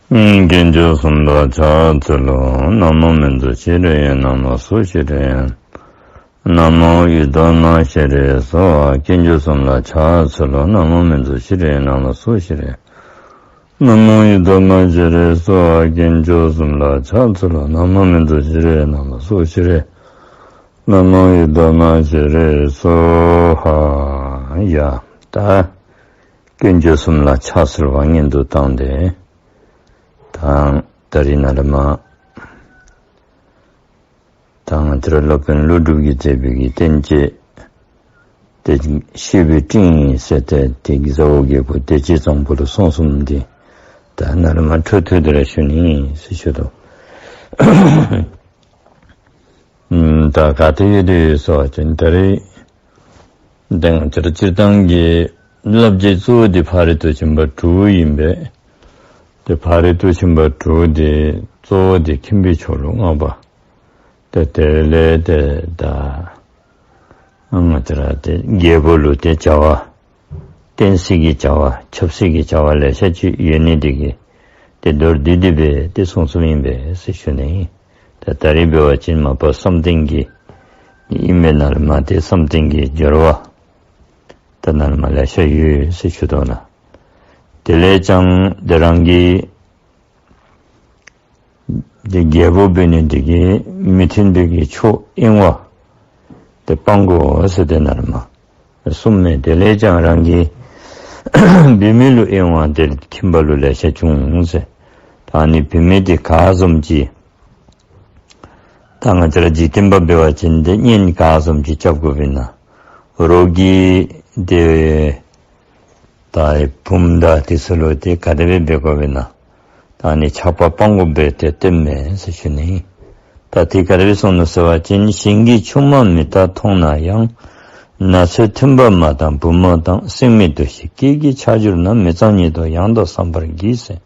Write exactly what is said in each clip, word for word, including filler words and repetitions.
དཀོན་མཆོག་གསུམ་ལ་ཕྱག་འཚལ་ལོ། ན་མོ་མཉྫུ་ཤྲཱི་ཡ། ན་མོ་སུ་ཤྲཱི་ཡ། ན་མོ་ཡོདྷ་མ་ཤྲཱི་སྭཱ་ཧཱ། དཀོན་མཆོག་གསུམ་ལ་ཕྱག་འཚལ་ལོ། ན་མོ་མཉྫུ་ཤྲཱི་ཡ། ན་མོ་སུ་ཤྲཱི་ཡ། ན་མོ་ཡོདྷ་མ་ཤྲཱི་སྭཱ་ཧཱ། དཀོན་མཆོག་གསུམ་ལ་ཕྱག་འཚལ་ལོ། ན་མོ་མཉྫུ་ཤྲཱི་ཡ། ན་མོ་སུ་ཤྲཱི་ཡ། ན་མོ་ཡོདྷ་མ་ཤྲཱི་སྭཱ་ཧཱ། ཡ། ད་དཀོན་མཆོག་གསུམ་ལ་ཕྱག་འཚལ་བ་སྔོན་དུ་བཏང་སྟེ། ད་ད་རིས་ནཱ་ལས་མར་ད་ང་བཅས་ར་སློབ་དཔོན་ཀླུ་སྒྲུབ་ཀྱིས་མཛད་པའི་གི་བསྟན་བཅོས་དེ་བཤད་པའི་སྤྲིངས་ཡིག་ཟེར་ཏེ་དེ་གི་ཟ་འོག་རྒྱལ་པོ་བདེ་སྤྱོད་བཟང་པོ་ལུ་གསུངས་གསུངསམ་འདི་ད་ནཱ་ལས་མར་འཕྲོ་མཐུད་དེ་ར་ཞུ་ནི་ཟེར་ཞུ་དོ། ཨམ་ད་ག་ཏེ་ཡོད་དེ་ཡོད་ཟེར་བ་ཅིན་ད་རིས་ད་ང་བཅས་ར་སྤྱིར་བཏང་གི་བསླབ་བྱའི་གཙོ་བོ་འདི་ཕ་རོལ་ཏུ་ཕྱིན་པ་དྲུག་ཨིན་པས། ཏེ་ཕ་རོལ་ཏུ་ཕྱིན་པ་དྲུག་འདི་གཙོ་བོ་འདི་ཁྱིམ་པའི་ཆོས་ལུ་བསྔགས་པ། ཏེ་དེ་ལས་ཏེ་ད་ང་བཅས་ར་ཏེ་རྒྱལ་པོ་ལུ་ཏེ་བྱ་བ་བསྟན་སྲིད་ཀྱི་བྱ་བ་ཆབ་སྲིད་ཀྱི་བྱ་བ་ལེ་ཤ་ཅིག་ཡོད་ནི་དེ་གིས་ཏེ་མདོར་བསྡུས་ཏེ་སྦེ་ཏེ་གསུངས་གསུངསམ་ཨིན་པས་ཟེར་ཞུ་ནི། ད་ད་རིས་འབད་བ་ཅིན་མ་པ་བསམ་གཏན་གྱི་ཨིན་པས། ནཱ་ལས་མར་ཏེ་བསམ་གཏན་གྱི་སྦྱོར་བ་ད་ནཱ་ལས་མར་ལེ་ཤ་ཡོད་ཟེར་ཞུ་དོ་ལགས། དེ་ལས་ཀྱང་ཏེ་རང་གི་ཏེ་རྒྱལ་པོ་འབད་ནི་དེ་གིས་མི་མཐུན་པའི་གི་ཕྱོགས་གཡེང་བ་དེ་སྤང་དགོ་ཟེར་ཏེ་ནཱ་ལས་མར་གསུངསམ་མས། དེ་ལས་ཀྱང་རང་གི་བུད་མེད་ལུ་གཡེང་བ་དེ་ཁྱིམ་པ་ལུ་ལེ་ཤ་འབྱུང་ཟེར། ད་ཨ་ནི་བུད་མེད་དེ་ག་བཟུམ་ཅིག་ད་ང་བཅས་ར་འཇིག་རྟེན་པ་འབད་བ་ཅིན་ཏེ་གཉེན་ག་བཟུམ་ཅིག་རྐྱབ་དགོཔ་ཨིན་ན། རོགས་ཀྱི་ཏེ་ད་བུམོ་དང་དེ་ཚུ་ལུ་ཏེ་ག་དེ་སྦེ་འབད་དགོཔ་ཨིན་ན། ད་ཨ་ནི་ཆགས་པ་སྤང་དགོཔ་སྦེ་ཏེ་སྟོནམ་མས་ཟེར་ཞུ་ནི། ད་དེ་ག་དེ་སྦེ་གསུངས་ནུག་ཟེར་བ་ཅིན། གཞན་གྱི་ཆུང་མ་མི་རྟག་མཐོང་ན་ཡང་། ན་ཚོད་མཐུན་པ་མ་དང་བུ་མོ་དང་། སྲེག་མའི་འདུ་ཤེས་སྐྱེས་ཀྱིས་ཆགས་གྱུར་ན། མི་ཚངས་ཉིད་དོ་ཡང་དག་བསམ་པར་གྱིས་ཟེར།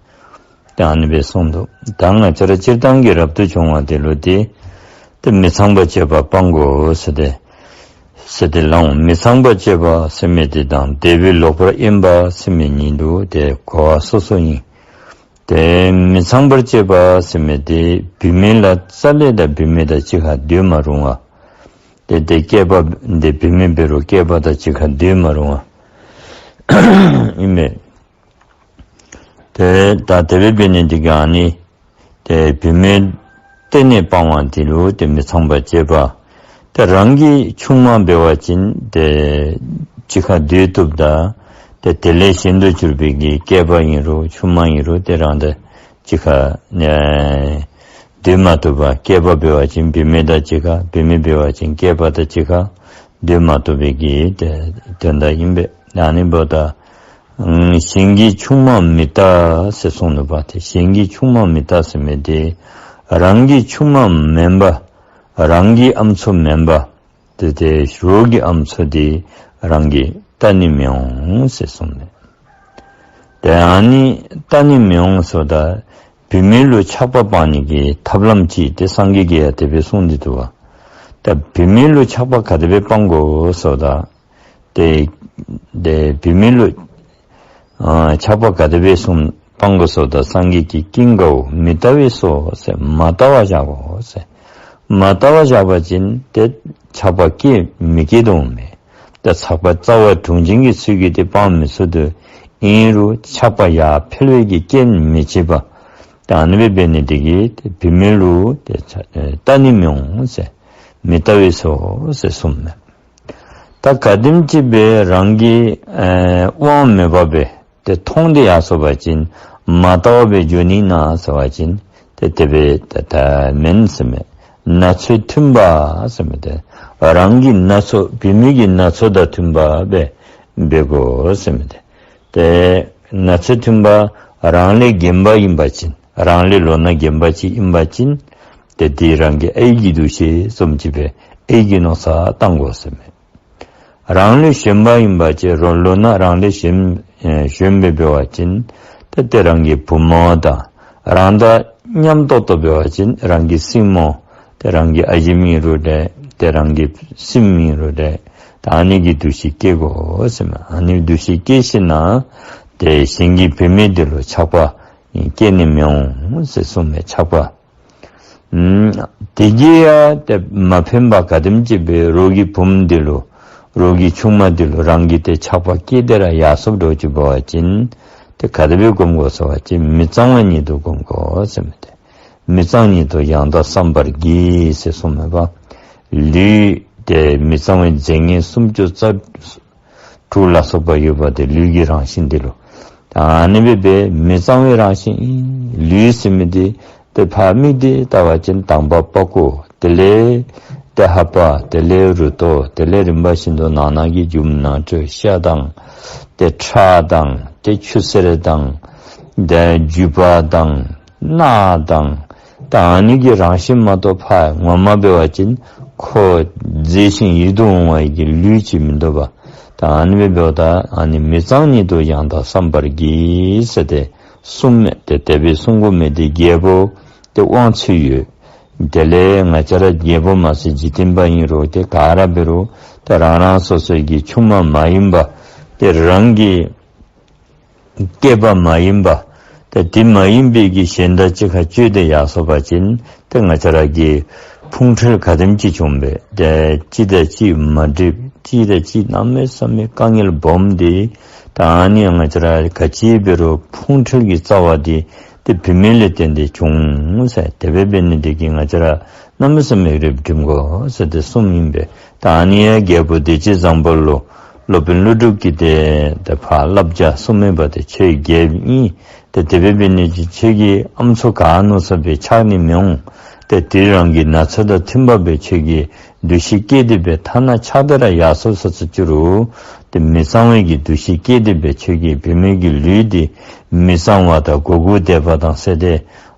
ཏེ་ཨ་ནི་སྦེ་གསུངས་འདུག། ད་ང་བཅས་ར་སྤྱིར་བཏང་གི་རབ་ཏུ་བྱུང་བ་དེ་ལུ་ཏེ་ཏེ་མི་ཚངས་པར་སྤྱོད་པ་སྤང་དགོ་ཟེར་ཏེ་ཟེར་ཏེ་ལགས། མི་ཚངས་པར་སྤྱོད་པ་ཟེར་མི་དེ་དང་དེ་བས་ལོག་པར་གཡེམ་པ་ཟེར་མི་གཉིས་འདུག། ཏེ་གོ་བ་སོ་སོ་ཨིན། ཏེ་མི་ཚངས་པར་སྤྱོད་པ་ཟེར་མི་དེ་བུད་མེད་ལུ་རྩ་ལས་ད་བུད་མེད་དང་གཅིག་ཁར་སྡོད་མ་རུང་བ། ཏེ་ཏེ་སྐྱེས་པ་ཏེ་བུད་མེད་འབད་རུང་སྐྱེས་པ་དང་གཅིག་ཁར་སྡོད་མ་རུང་བ་ཨིན་མས། ཏེ་ད་དེ་སྦེ་འབད་ནི་དེ་གིས་ཨ་ནི་ཏེ་བུད་མེད་གཏན་ནས་སྤང་བ་དེ་ལུ་ཏེ་མི་ཚངས་པར་སྤྱོད་པ། ཏེ་རང་གི་ཆུང་མ་འབད་བ་ཅིན་ཏེ་གཅིག་ཁར་སྡོད་བཏུབ་ད། ཏེ་དེ་ལས་གཞན་དུ་གྱུར་པའི་གི་སྐྱེས་པ་ཨིན་རུང་ཆུང་མ་ཨིན་རུང་ཏེ་རང་དང་གཅིག་ཁར་ཨེ་སྡོད་མ་བཏུབ་པ། སྐྱེས་པ་འབད་བ་ཅིན་བུད་མེད་དང་གཅིག་ཁར། བུད་མེད་འབད་བ་ཅིན་སྐྱེས་པ་དང་གཅིག་ཁར་སྡོད་མ་བཏུབ་པའི་གི་ཏེ་དོན་དག་ཨིན་པས། ཨ་ནི་འབདཝ་ད་ཨམ་གཞན་གྱི་ཆུང་མ་མི་རྟག་ཟེར་གསུངས་ནུག་པ། ཏེ་གཞན་གྱི་ཆུང་མ་མི་རྟག་ཟེར་མི་དེ་རང་གི་ཆུང་མ་མེན་པ་རང་གི་ཨམ་སྲུ་མེན་པ་ཏེ་ཏེ་རོགས་ཀྱི་ཨམ་སྲུ་དེ་རང་གིས་བལྟ་ནི་མི་འོང་ཟེར་གསུངས་ནུག། ཏེ་ཨ་ནི་བལྟ་ནི་མི་འོང་ཟེརཝ་ད་བུད་མེད་ལུ་ཆགས་པ་སྤང་ནི་གི་ཐབས་ལམ་ཅིག་ཏེ་སངས་རྒྱས་ཀྱིས་ཡང་དེ་སྦེ་གསུངས་ཏེ་འདུག་པ། ད་བུད་མེད་ལུ་ཆགས་པ་ག་དེ་སྦེ་སྤང་དགོ་ཟེརཝ་ད་ཏེ་ཏེ་བུད་མེད་ལུ་ཨ་ཆགས་པ་ག་དེ་སྦེ་གསུངས་སྤང་དགོ་ཟེརཝ་ད་སངས་རྒྱས་ཀྱིས་ཀུན་དགའ་བོ་མི་ལྟ་བས་སོ་ཟེར། མ་ལྟ་བར་བཞག་གོ་ཟེར། མ་ལྟ་བར་བཞག་པ་ཅིན་ཏེ་ཆགས་པ་སྐྱེ་མི་སྐྱེ་དོ་མས། ད་ཆགས་པ་རྩ་བ་དྲུང་འབྱིན་གྱི་ཚུལ་གྱིས་ཏེ་སྤང་མི་ཚུགས་དོ། ཨིན་རུང་ཆགས་པ་ཡར་འཕེལ་བའི་གི་རྐྱེན་མི་བྱེད་པ། ད་ཨ་ནི་སྦེ་འབད་ནི་དེ་གིས་ཏེ་བུད་མེད་ལུ་ཏེ་ཆ་ཨེ་བལྟ་ནི་མི་འོང་ཟེར། མི་ལྟ་བས་སོ་ཟེར་གསུངསམ་མས། ད་ག་དེམ་ཅིག་སྦེ་རང་གི་ཨེ་དབང་མེད་པ་སྦེ་ཏེ་མཐོང་སྟེ་ཡར་སོང་པ་ཅིན་མ་ལྟ་བར་སྦེ་འགྱོ་ནི་ན་ཟེར་བ་ཅིན་ཏེ་དེ་སྦེ་ད་ད་མེན་ཟེར་མས། ན་ཚོད་མཐུན་པ་ཟེར་མི་དེ་རང་གི་ན་ཚོད་བུད་མེད་ཀྱི་ན་ཚོད་དང་མཐུན་པ་སྦེ་འབད་དགོ་ཟེར་མི་དེ། ཏེ་ན་ཚོད་མཐུན་པ་རང་ལས་རྒན་པ་ཨིན་པ་ཅིན་རང་ལས་ལོ་ན་རྒན་པ་ཅིག་ཨིན་པ་ཅིན་ཏེ་དེ་རང་གི་ཨའི་གི་འདུ་ཤེས་བཟུམ་ཅིག་སྦེ་ཨའི་གི་མནོ་བསམ་བཏང་དགོ་ཟེར་མས། རང་ལས་གཞོན་པ་ཨིན་པ་ཅིན་རོ་ལོ་ན་རང་ལས་གཞོན་ཨེ་གཞོན་པ་འབད་བ་ཅིན་ཏེ་ཏེ་རང་གི་བུ་མོ་དང་རང་དང་མཉམ་ཏོག་ཏོ་འབད་བ་ཅིན་རང་གི་སྲིང་མོ་ཏེ་རང་གི་ཨ་ཞེམོ་ཨིན་རུང་འདྲ་ཏེ་རང་གི་སྲིངམོ་ཨིན་རུང་འདྲ་ད་ཨ་ནི་གི་འདུ་ཤེས་སྐྱེ་དགོ་ཟེར་མས། ཨ་ནི་འདུ་ཤེས་སྐྱེ་ཞིནམ་ལས་ཏེ་གཞན་གྱི་བུད་མེད་དེ་ལུ་ཆགས་པ་ སྐྱེ་ནི་མི་འོང་ཟེར་གསུངས་མས་ཆགས་པ། ཨམ་དེ་གིས་ཡང་ཏེ་མ་ཕན་པ་ག་དེམ་ཅིག་སྦེ་རོགས་ཀྱི་བུམོ་འདི་ལུ་རོགས་ཀྱི་ཆུང་མ་འདི་ལུ་རང་གི་ཏེ་ཆགས་པ་སྐྱེས་ཏེ་ར་ཡར་སོཔ་འགྱོ་ཅི་འབད་བ་ཅིན་ཏེ་ག་དེ་སྦེ་སྒོམ་དགོ་ཟེར་བ་ཅིན་མི་གཙང་བ་ཉིད་དུ་སྒོམ་དགོ་ཟེར་མི་འདི། མི་གཙང་ཉིད་དུ་ཡང་དག་བསམ་པར་གྱིས་ཟེར་གསུངས་མས་པ། ལུས་ཏེ་མི་གཙང་བའི་རྫས་ངན་སུམ་ཅུ་རྩ་དྲུག་ལ་སོགས་པ་ཡོད་པ་དེ་ལུས་ཀྱི་རང་བཞིན་འདི་ལུ། ད་ཨ་ནི་སྦེ་སྦེ་མི་གཙང་བའི་རང་བཞིན་ཨིན། ལུས་ཟེར་མི་འདི་ཏེ་ཕར་མིག་ཏེ་བལྟ་བ་ཅིན་དང་པ་པགས་ཀོ། དེ་ལས་ཏེ་ལྷ་པ། དེ་ལས་རུ་ཏོ། དེ་ལས་རིམ་པ་བཞིན་དུ་ནང་ན་གི་རྒྱུ་ནང་ཁྲོལ་ཤ་དང་ཏེ་ཁྲག་དང་ཏེ་ཆུ་སེར་དང་ཏེ་རྒྱུས་པ་དང་རྣག་དང་། ད་ཨ་ནི་གི་རང་བཞིན་མ་གཏོགས་ཕར་ངོ་མ་འབད་བ་ཅིན་ཁོ་མཛེས་ཤིང་ཡིད་དུ་འོང་བའི་གི་ལུས་ཅིག་མིན་འདུག་པ། ད་ཨ་ནི་སྦེ་འབདཝ་ད་ཨ་ནི་མི་གཙང་ཉིད་དུ་ཡང་དག་བསམ་པར་གྱིས་ཟེར་ཏེ་གསུངས་མས། ཏེ་དེ་སྦེ་གསུང་དགོ་མི་འདི་རྒྱལ་པོ་ཏེ་དབང་ཚད་ཡོད། དེ་ལས་ང་བཅས་ར་རྒྱལ་པོ་མ་ཚད་འཇིག་རྟེན་པ་ཨིན་རུང་ཏེ་ག་ར་འབད་རུང་ཏེ་རང་རང་སོ་སོའི་གི་ཆུང་མ་མ་ཡིན་པ་ཏེ་རང་གི་སྐྱེས་པ་མ་ཡིན་པ་ཏེ་དེ་མ་ཡིན་པའི་གི་གཞན་དང་གཅིག་ཁར་སྤྱོད་དེ་ཡར་སོང་པ་ཅིན་ཏེ་ང་བཅས་ར་གི་ཕུང་འཁྲུལ་ག་དེམ་ཅིག་བྱུང་པས། ཏེ་གཅིག་དང་གཅིག་མ་འགྲིག་གཅིག་དང་གཅིག་གནམ་མེད་ས་མེད་དཀའ་ངལ་སྦོམ་འདི་ད་ཨ་ནི་ང་བཅས་ར་ག་ཅི་འབད་རུང་ཕུང་འཁྲུལ་གྱི་རྩ་བ་འདི་ཏེ་བུད་མེད་ལས་བརྟེན་ཏེ་བྱུང་ཟེར། དེ་སྦེ་འབད་ནི་འདི་གིས་ང་བཅས་ར་གནམ་མེད་ས་མེད་རིགཔ་སྒྲིམ་དགོ་ཟེར་ཏེ་གསུངམ་ཨིན་པས། ད་ཨ་ནི་ཡང་རྒྱལ་པོ་བདེ་སྤྱོད་བཟང་པོ་ལུ་སློབ་དཔོན་ཀླུ་སྒྲུབ་ཀྱིས་ཏེ་ཏེ་ཕར་བསླབ་བྱ་གསུངམ་ཨིན་པས། ཏེ་ཁྱོད་རྒྱལཔོ་ཨིན། ཏེ་དེ་སྦེ་འབད་ནི་འདི་གིས་ཁྱོད་ཀྱི་ཨམ་སྲུ་ག་མནོ་ས་སྦེ་ཆགས་ནི་མི་འོང་། ཏེ་དེ་རང་གི་ན་ཚོད་དང་མཐུན་པ་སྦེ་ཁྱོད་ཀྱི་འདུ་ཤེས་བསྐྱེད་དེ་སྦེ་ཐ་ན་ཆགས་ཏེ་ར་ཡར་སོང་སོང་ཅི་རུང་ཏེ་མི་གཙང་བའི་གི་འདུ་ཤེས་བསྐྱེད་དེ་སྦེ་ཁྱོད་ཀྱི་བུད་མེད་ཀྱི་ལུས་འདི་མི་གཙང་བ་དང་གོ་དགུ་དད་པ་དང་ཟེར་ཏེ་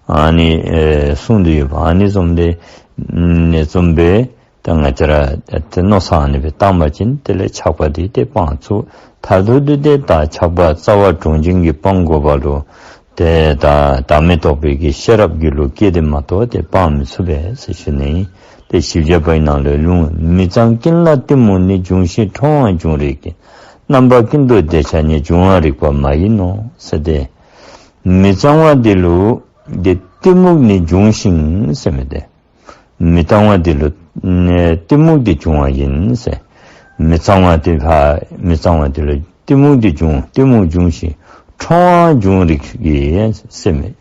ཨ་ནི་ཨེ་གསུངས་ཏེ་ཡོདཔ། ཨ་ནི་བཟུམ་སྦེ་ཨ་ནི་བཟུམ་སྦེ་ད་ང་བཅས་ར་ཏེ་མནོ་བསམ་ཨ་ནི་སྦེ་བཏང་པ་ཅིན་དེ་ལས་ཆགས་པ་འདི་ཏེ་སྤང་ཚུགས། མཐར་ཐུག་འདི་ཏེ་ད་ཆགས་པ་རྩ་བ་དྲུངས་འབྱིན་གྱིས་སྤང་དགོ་པ་ལུ་ཏེ་ད་བདག་མེད་རྟོགས་པའི་གི་ཤེས་རབ་རྒྱུད་ལུ་སྐྱེས་ཏེ་མ་གཏོགས་ཏེ་སྤང་མི་ཚུགས་པས་ཟེར་ཞུ་ནི་ཨིན། ཏེ་བཞི་བརྒྱ་པའི་ནང་ལུ་ལུང་མི་གཙང་ཀུན་ལ་གཏི་མུག་ནི། འབྱུང་ཞིང་ཕྲ་བའང་འབྱུང་རིགས་ཀྱི། རྣམ་པ་ཀུན་ཏུ་བདེ་ཆ་ནི། འབྱུང་བར་རིགས་པ་མ་ཡིན་ནོ་ཟེར་ཏེ། མི་གཙང་བ་འདི་ལུ་ཏེ་གཏི་མུག་ནི་འབྱུང་ཞིང་ཟེར་མི་འདི། མི་གཙང་བ་འདི་ལུ་ནི་གཏི་མུག་འདི་འབྱུང་བ་ཡིན་ཟེར། མི་གཙང་བ་འདི་ཕར་མི་གཙང་བ་འདི་ལུ་གཏི་མུག་འདི་འབྱུང་། གཏི་མུག་འབྱུང་ཞིང་ཕྲ་བའང་འབྱུང་རིགས་ཀྱི་ཟེར་མི།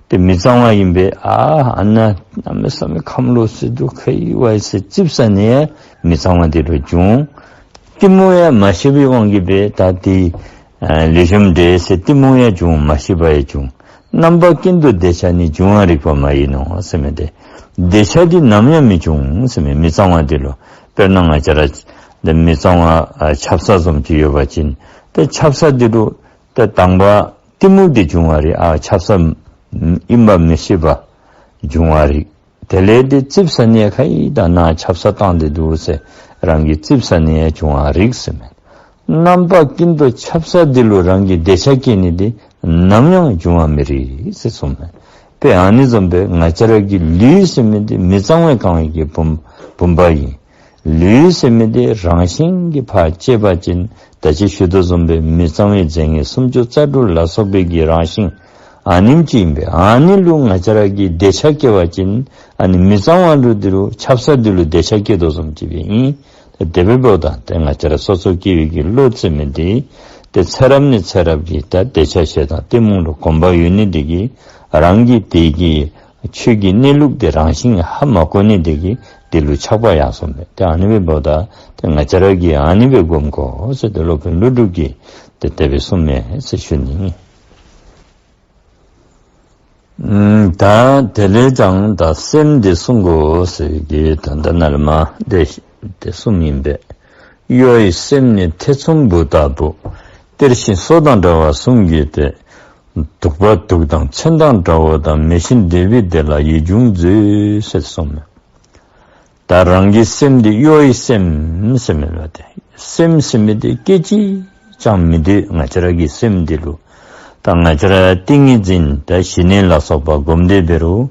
ཏེ་མི་གཙང་བ་ཨིན་པས། ཨ་ཨ་ནཱ་གནམ་མེད་ས་མེད་ཁམས་ལོག་སི་འདུག་ཁ་ཡི་བ་ཡི་ཟེར་ཙིགཔ་ཟ་ནི་ཡང་མི་གཙང་བ་འདི་ལུ་འབྱུང་། གཏི་མུག་ཡང་མ་ཤེས་པའི་དབང་གིས་སྦེ་ད་འདི་ཨ་ལེགས་ཤོམ་འདྲས་ཟེར་གཏི་མུག་ཡང་འབྱུང་། མ་ཤེས་པ་ཡང་འབྱུང་། རྣམ་པ་ཀུན་ཏུ་བདེ་ཆ་ནི། འབྱུང་བར་རིགས་པ་མ་ཡིན་ནོ་ཟེར་མི་འདི། བདེ་ཆ་འདི་ནམ་ཡང་མི་འབྱུང་ཟེར་མི་མི་གཙང་བ་འདི་ལུ། དཔེར་ན་ང་བཅས་ར་འདི་མི་གཙང་བ་ཨ་ཆབ་གསང་བཟུམ་ཅིག་ཡོད་པ་ཅིན་ཏེ་ཆབ་གསང་འདི་ལུ་ཏེ་དང་པ་གཏི་མུག་འདི་འབྱུང་བ་རིགས། ཨ་ཆབ་གསང་ཨིན་པ་མི་ཤེས་པ་འབྱུང་བ་རིགས། དེ་ལས་ཏེ་ཙིགཔ་ཟ་ནི་ཡང་ཁ་ཡི་ད་ནཱ་ཆབ་གསང་བཏང་སྟེ་འདུག་ཟེར་རང་གིས་ཙིགཔ་ཟ་ནི་ཡང་འབྱུང་བ་རིགས་ཟེར་མི། རྣམ་པ་ཀུན་ཏུ་ཆབ་གསང་འདི་ལུ་རང་གི་བདེ་ཆ་བསྐྱེད་ནི་འདི་ནམ་ཡང་འབྱུང་བ་མི་རིགས་ཟེར་གསུངས་མི། དཔེ་ཨ་ནི་བཟུམ་སྦེ་ང་བཅས་ར་གི་ལུས་ཟེར་མི་འདི་མི་གཙང་བས་གང་བའི་གི་བུམ་བུམ་པ་ཨིན། ལུས་ཟེར་མི་འདི་རང་བཞིན་གྱིས་ཕར་བཅད་པ་ཅིན་ད་ཅི་ཞུ་དོ་བཟུམ་སྦེ་མི་གཙང་བའི་རྫས་ངན་སུམ་ཅུ་རྩ་དྲུག་ལ་སོགས་པའི་གི་རང་བཞིན་ཨ་ནེམ་ཅིག་ཨིན་པས། ཨ་ནི་ལུ་ང་བཅས་ར་གིས་བདེ་ཆ་བསྐྱེད་པ་ཅིན་ཨ་ནི་མི་གཙང་བ་ལུ་འདི་ལུ་ཆབ་གསང་འདི་ལུ་བདེ་ཆ་བསྐྱེད་དོ་བཟུམ་ཅིག་སྦེ་ཨིན། དེ་སྦེ་འབདཝ་ད་ཏེ་ང་བཅས་ར་སོ་སོ་སྐྱེ་བོའི་གི་བློ་ཟེར་མི་འདི་ཏེ་ཚེ་རབས་ནས་ཚེ་རབས་ཀྱི་ད་འདོད་ཆགས་ཞེ་སྡང་གཏི་མུག་ལུ་གོམས་པ་ཡོད་ནི་འདི་གིས་རང་གི་དེ་གི་ཆོས་ཀྱི་གནས་ལུགས་དེ་རང་བཞིན་ཧ་མ་གོ་ནི་དེ་གིས་དེ་ལུ་ཆགས་པ་ཡར་སོང་པས། ཏེ་ཨ་ནི་སྦེ་འབདཝ་ད་ཏེ་ང་བཅས་ར་གིས་ཨ་ནི་སྦེ་སྒོམ་དགོ་ཟེར་ཏེ་སློབ་དཔོན་ཀླུ་སྒྲུབ་ཀྱིས་ཏེ་དེ་སྦེ་གསུངས་མས་ཟེར་ཞུ་ནི། ཨུམ་ད་དེ་ལས་ཀྱང་ད་སེམས་འདི་བསྲུང་དགོ་ཟེར་གྱི་ད་ད་ནཱ་ལས་མར་དེ་དེ་གསུངམ་ཨིན་པས། གཡོ་བའི་སེམས་ནི་ཐེ་ཚོམ་བུ་ལྟ་བུ། གཏེར་ཆེན་སོ་དང་འདྲ་བ་གསུམ་གྱི་སྟེ། དུག་པ་དུག་དང་མཚོན་དང་འདྲ་བོ་དང་། མེ་བཞིན་བདེ་བའི་བདེ་ལ་ཡིད་འབྱུང་མཛོད་ཟེར་གསུངས་མས། ད་རང་གི་སེམས་འདི་གཡོ་བའི་སེམས་ཟེར་མི་ལ་དེ་སེམས་ཟེར་མི་འདི་སྐད་ཅིག་ཀྱང་མི་སྡོད། ང་བཅས་ར་གི་སེམས་འདི་ལུ་ད་ང་བཅས་ར་ཏིང་ངེ་འཛིན་ད་ཞི་གནས་ལ་སོགས་པ་སྒོམ་སྡོད་འབད་རུང་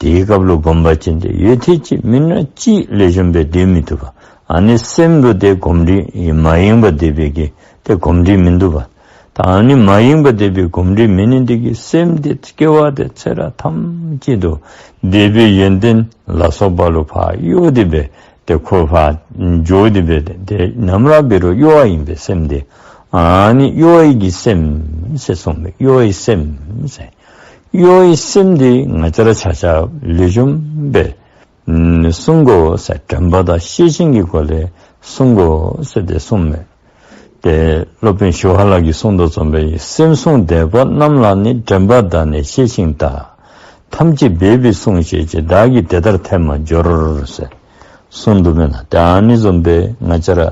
དེའི་སྐབས་ལུ་སྒོམ་པ་ཅིན་ཏེ་ཡོད་ཐེངས་ཅིག་མི་ན་ཅིག་ལེགས་ཤོམ་སྦེ་སྡོད་མི་བཏུབ་པ། ཨ་ནི་སེམས་ལུ་ཏེ་གོམས་འདྲིས་མ་ཡེངས་པར་སྡོད་པའི་གི་ཏེ་གོམས་འདྲིས་མིན་འདུག་པ། ད་ཨ་ནི་མ་ཡེངས་པར་དད་པའི་གོམས་འདྲིས་མེད་ནི་འདི་གིས་སེམས་འདི་སྐྱེ་བ་དེ་ཚེ་རབས་ཐམས་ཅད་དུ་དད་པའི་ཡོན་ཏན་ལ་སོགས་པ་ལུ་ཕར་གཡོ་སྟེ་སྦེ་ཏེ་ཁོ་ཕར་འགྱོ་སྟེ་སྦེ་ཏེ་ནམ་ར་འབད་རུང་གཡོ་བ་ཨིན་པས་སེམས་འདི། ཨ་ནི་གཡོ་བའི་གི་སེམས་ཟེར་གསུངས་པས། གཡོ་བའི་སེམས་ཟེར། གཡོ་བའི་སེམས་འདི་ང་བཅས་ར་ཆ་ཁྱབ་ལེགས་ཤོམ་སྦེ་ཨམ་བསྲུང་དགོ་ཟེར། དྲན་པ་དང་ཤེས་བཞིན་གྱི་སྒོ་ལས་བསྲུང་དགོ་ཟེར་ཏེ་གསུངས་མས། ཏེ་སློབ་དཔོན་ཞི་བ་ལྷ་གིས་གསུངས་དོ་བཟུམ་སྦེ་སེམས་བསྲུང་བདེ་བ་རྣམས་ལ་ནི། དྲན་པ་དང་ནི་ཤེས་བཞིན་དག་ཐམས་ཅད་འབད་པས་བསྲུང་ཞེས་བྱ། བདག་གིས་དེ་ལྟར་ཐལ་མོ་སྦྱོར་ཟེར་གསུངས་འདུག་མེན་ན། ཏེ་ཨ་ནི་བཟུམ་སྦེ་ང་བཅས་ར་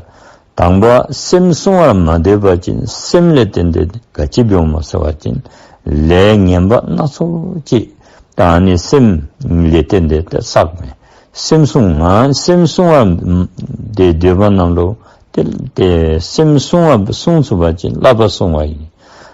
དང་པ་སེམས་བསྲུང་བར་མ་འདོད་པ་ཅིན་སེམས་ལས་བརྟེན་ཏེ་ག་ཅི་འབད་འོང་མོ་ཟེར་བ་ཅིན་ལས་ངན་པ་སྣ་ཚོགས་ཅིག་ད་ཨ་ནི་སེམས་ལས་བརྟེན་ཏེ་ཏེ་བསགས་མས། སེམས་བསྲུང་ང་སེམས་བསྲུང་བར་ཏེ་འདོད་པ་རྣམས་ལུ་ཏེ་ཏེ་སེམས་བསྲུང་བ་བསྲུང་ཚུགས་པ་ཅིན་བསླབ་པ་བསྲུང་བ་ཨིན།